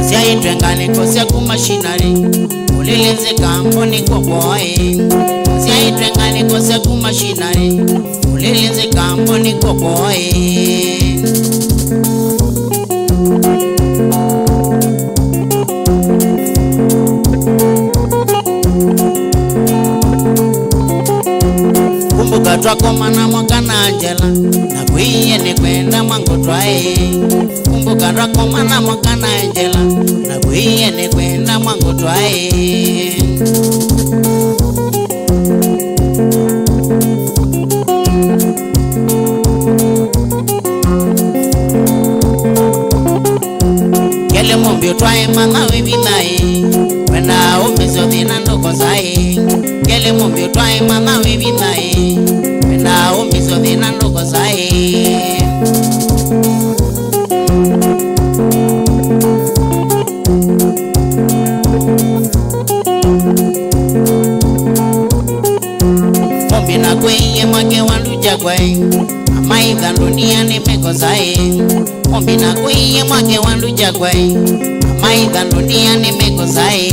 Syaitwe ngalĩko syaku mashinarĩ, ũlĩlĩ nzĩka mboni kw'oko ĩ. Syaitwe ngalĩko syaku mashinarĩ, ũlĩlĩ nzĩka mboni kw'oko ĩ. Kumbuka twakomana mwaka na njela, na kwĩie nĩ kwenda mwango twaĩ. Kumbuka twakomana mwaka na njela, na kwĩie nĩ kwenda mwango twaĩ. Kelĩ mũmbi ũtwae matha wĩ vithaĩ, wenda ũmĩsyo thĩna ndũkosaĩ. Kelĩ mũmbi ũtwae matha wĩ vithaĩ, wenda ũmĩsyo thĩna ndũkosaĩ. Mũmbi na kwĩie mwake wa nducha kwaĩ, amaitha ndunia nĩmekosaĩ. Mũmbi na kwĩie mwake wa nducha kwaĩ, amaitha ndunia nĩmekosaĩ.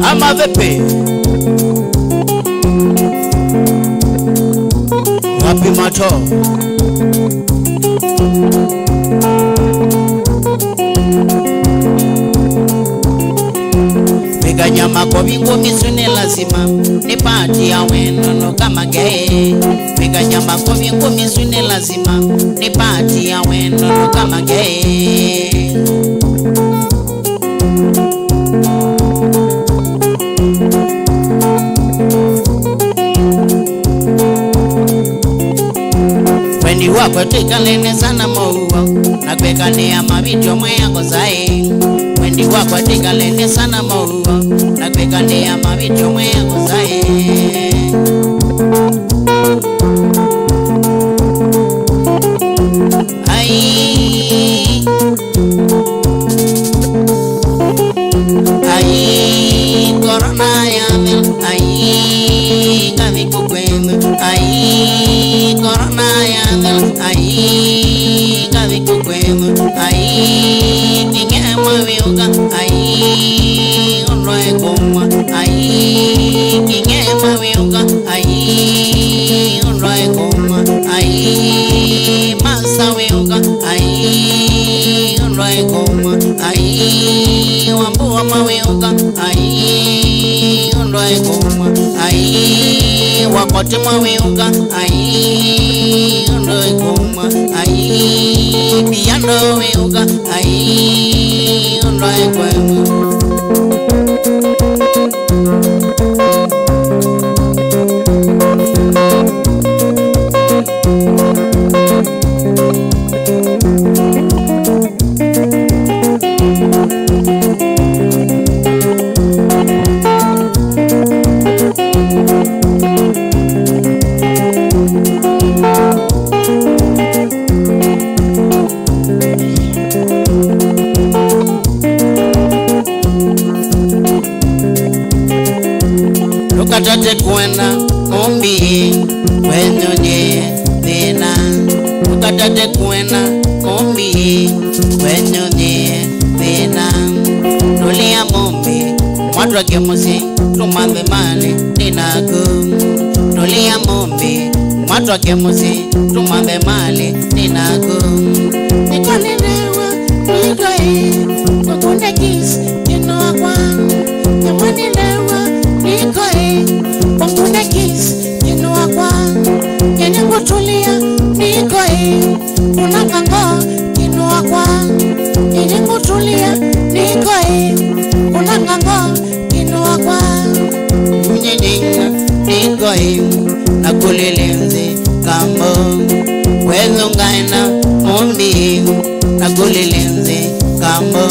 Amavepe. Wapi mato? Vika nyama kwa vingo misu nĩ lazima, nĩ pati ya wendo no kama gay. Vika nyama kwa vingo misu nĩ lazima, nĩ pati ya wendo no kama gay. Wendi wakwa twĩkale nesa na mũuo, na kwĩkanĩa mavĩtyo mweango saĩ. Wendi wakwa twĩkale nesa na mũuo, na kwĩkanĩa mavĩtyo mweango saĩ. Ai. Ai, korona yathela, ai, ngathi kũkwenu. Ai, korona yathela, ai, ngathi kũkwenu. Ai, kĩng'ema wĩũka, ai, ũndwae kũmwa. Ai, kĩng'ema wĩũka, ai, ũndwae kũmwa. Ai, masa wĩũka, ai, ũndwae kũmwa. Ai, wambua mawĩũka, ai, ũndwae kũmwa. Ai, wakote mawĩũka, ai, ũndwae kũmwa. Ai, piano wĩũka, ai, ũndwae kũmwa. Ndũkatate kwenda mũmbi kwenyu nyie thĩna. Ndũkatate kwenda mũmbi kwenyu nyie thĩna. Ndũlĩa mũmbi, mwatwake mũsyĩ, tũmanthe malĩ nĩ naku. Ndũlĩa mũmbi, mwatwake mũsyĩ, tũmanthe malĩ nĩ naku. Nĩkwanĩlewa nĩkoĩ, ngũkũne kiss, kĩno wakwa. Nĩmwanĩlewa nĩkoĩ, ngũkũne kiss, kĩno wakwa. Nyene ngũtũlĩa nĩkoĩ, kũnanga ngo, kĩno wakwa. Nyene ngũtũlĩa nĩkoĩ, kũnanga ngo, kĩno wakwa. Unyenenga nĩkoĩ, na kũlĩlĩ nzĩ kambo. Kwethũ ngaena, Mũmbi, na kũlĩlĩ nzĩ kambo,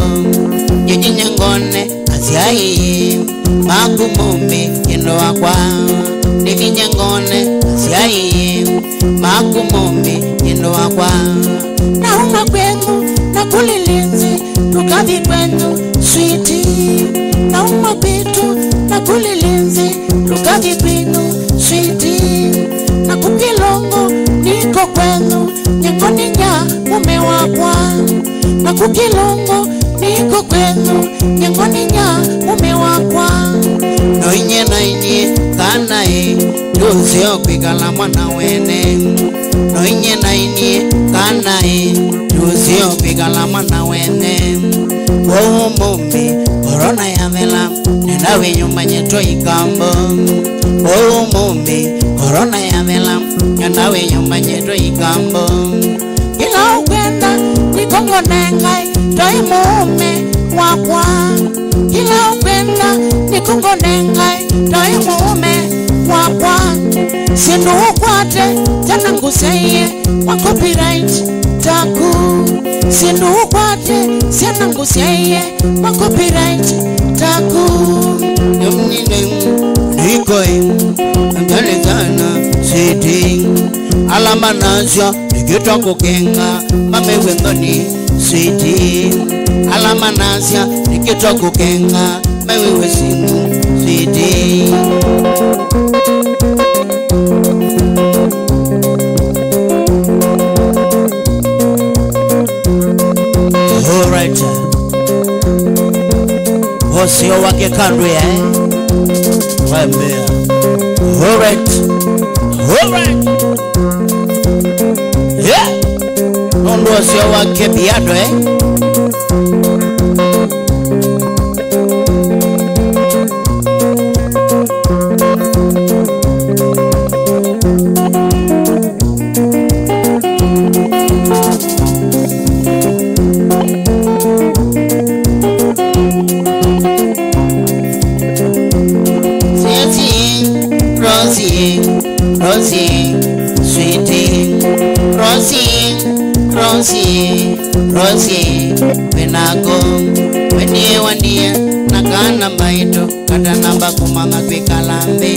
nyinyi nyengone asyai maku mũmbi, kĩndũ wakwa, nĩthi nyengone asyai maku mũmbi, kĩndũ wakwa. Nauma kwenyu, na kũlĩlĩ nzĩ, tũkathi kwenyu, switi. Nauma kwitũ, na kũlĩlĩ nzĩ, tũkathi kwinyu, switi. Na kũkĩlongo, niko kwenyu, nyengoni nya mũme wakwa. Na kũkĩlongo, niko kwenyu, nyengoni nya mũme wakwa. No inye na inye kana ĩ, ndũseo kwĩkala mwana wene. No inye na inye kana ĩ, ndũseo kwĩkala mwana wene. Kwoou mũmbi, korona yathela, nenda wĩnyumbanyĩtwe ikambo. Kwoou mũmbi, korona yathela, nenda wĩnyumbanyĩtwe ikambo. Kĩla ũkwenda, nĩkũngũnengae, toi mũũme wakwa. Kĩla ũkwenda, nĩkũngũnengae, toi mũũme wakwa. Syĩndũ ũkwate, tena ngũsyaie, ma copyright taku. Syĩndũ ũkwate, syana ngũsyaie, ma copyright taku. Nĩmnine, nĩkoe, ndalekana, sweetie. Ala manasya, nĩkĩtwa kũkenga, mamew'e nthoni, sweetie. Ala manasya, nĩkĩtwa kũkenga, mewĩwe simu, sweetie. Alright. Ũseo wake kandũ ya, eh? Wambea. Alright. Alright. Yeah. Nũndũ ũseo wake piano, eh? Rosie, Rosie, Rosie, sweetie. Rosie, Rosie, Rosie, wĩnako. Wendie, wendie, na kana mbaitũ, katanamba kumanga kwĩkala nthĩ.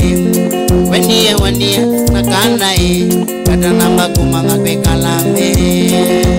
Wendie, wendie, na kana ĩ, katanamba kumanga kwĩkala nthĩ.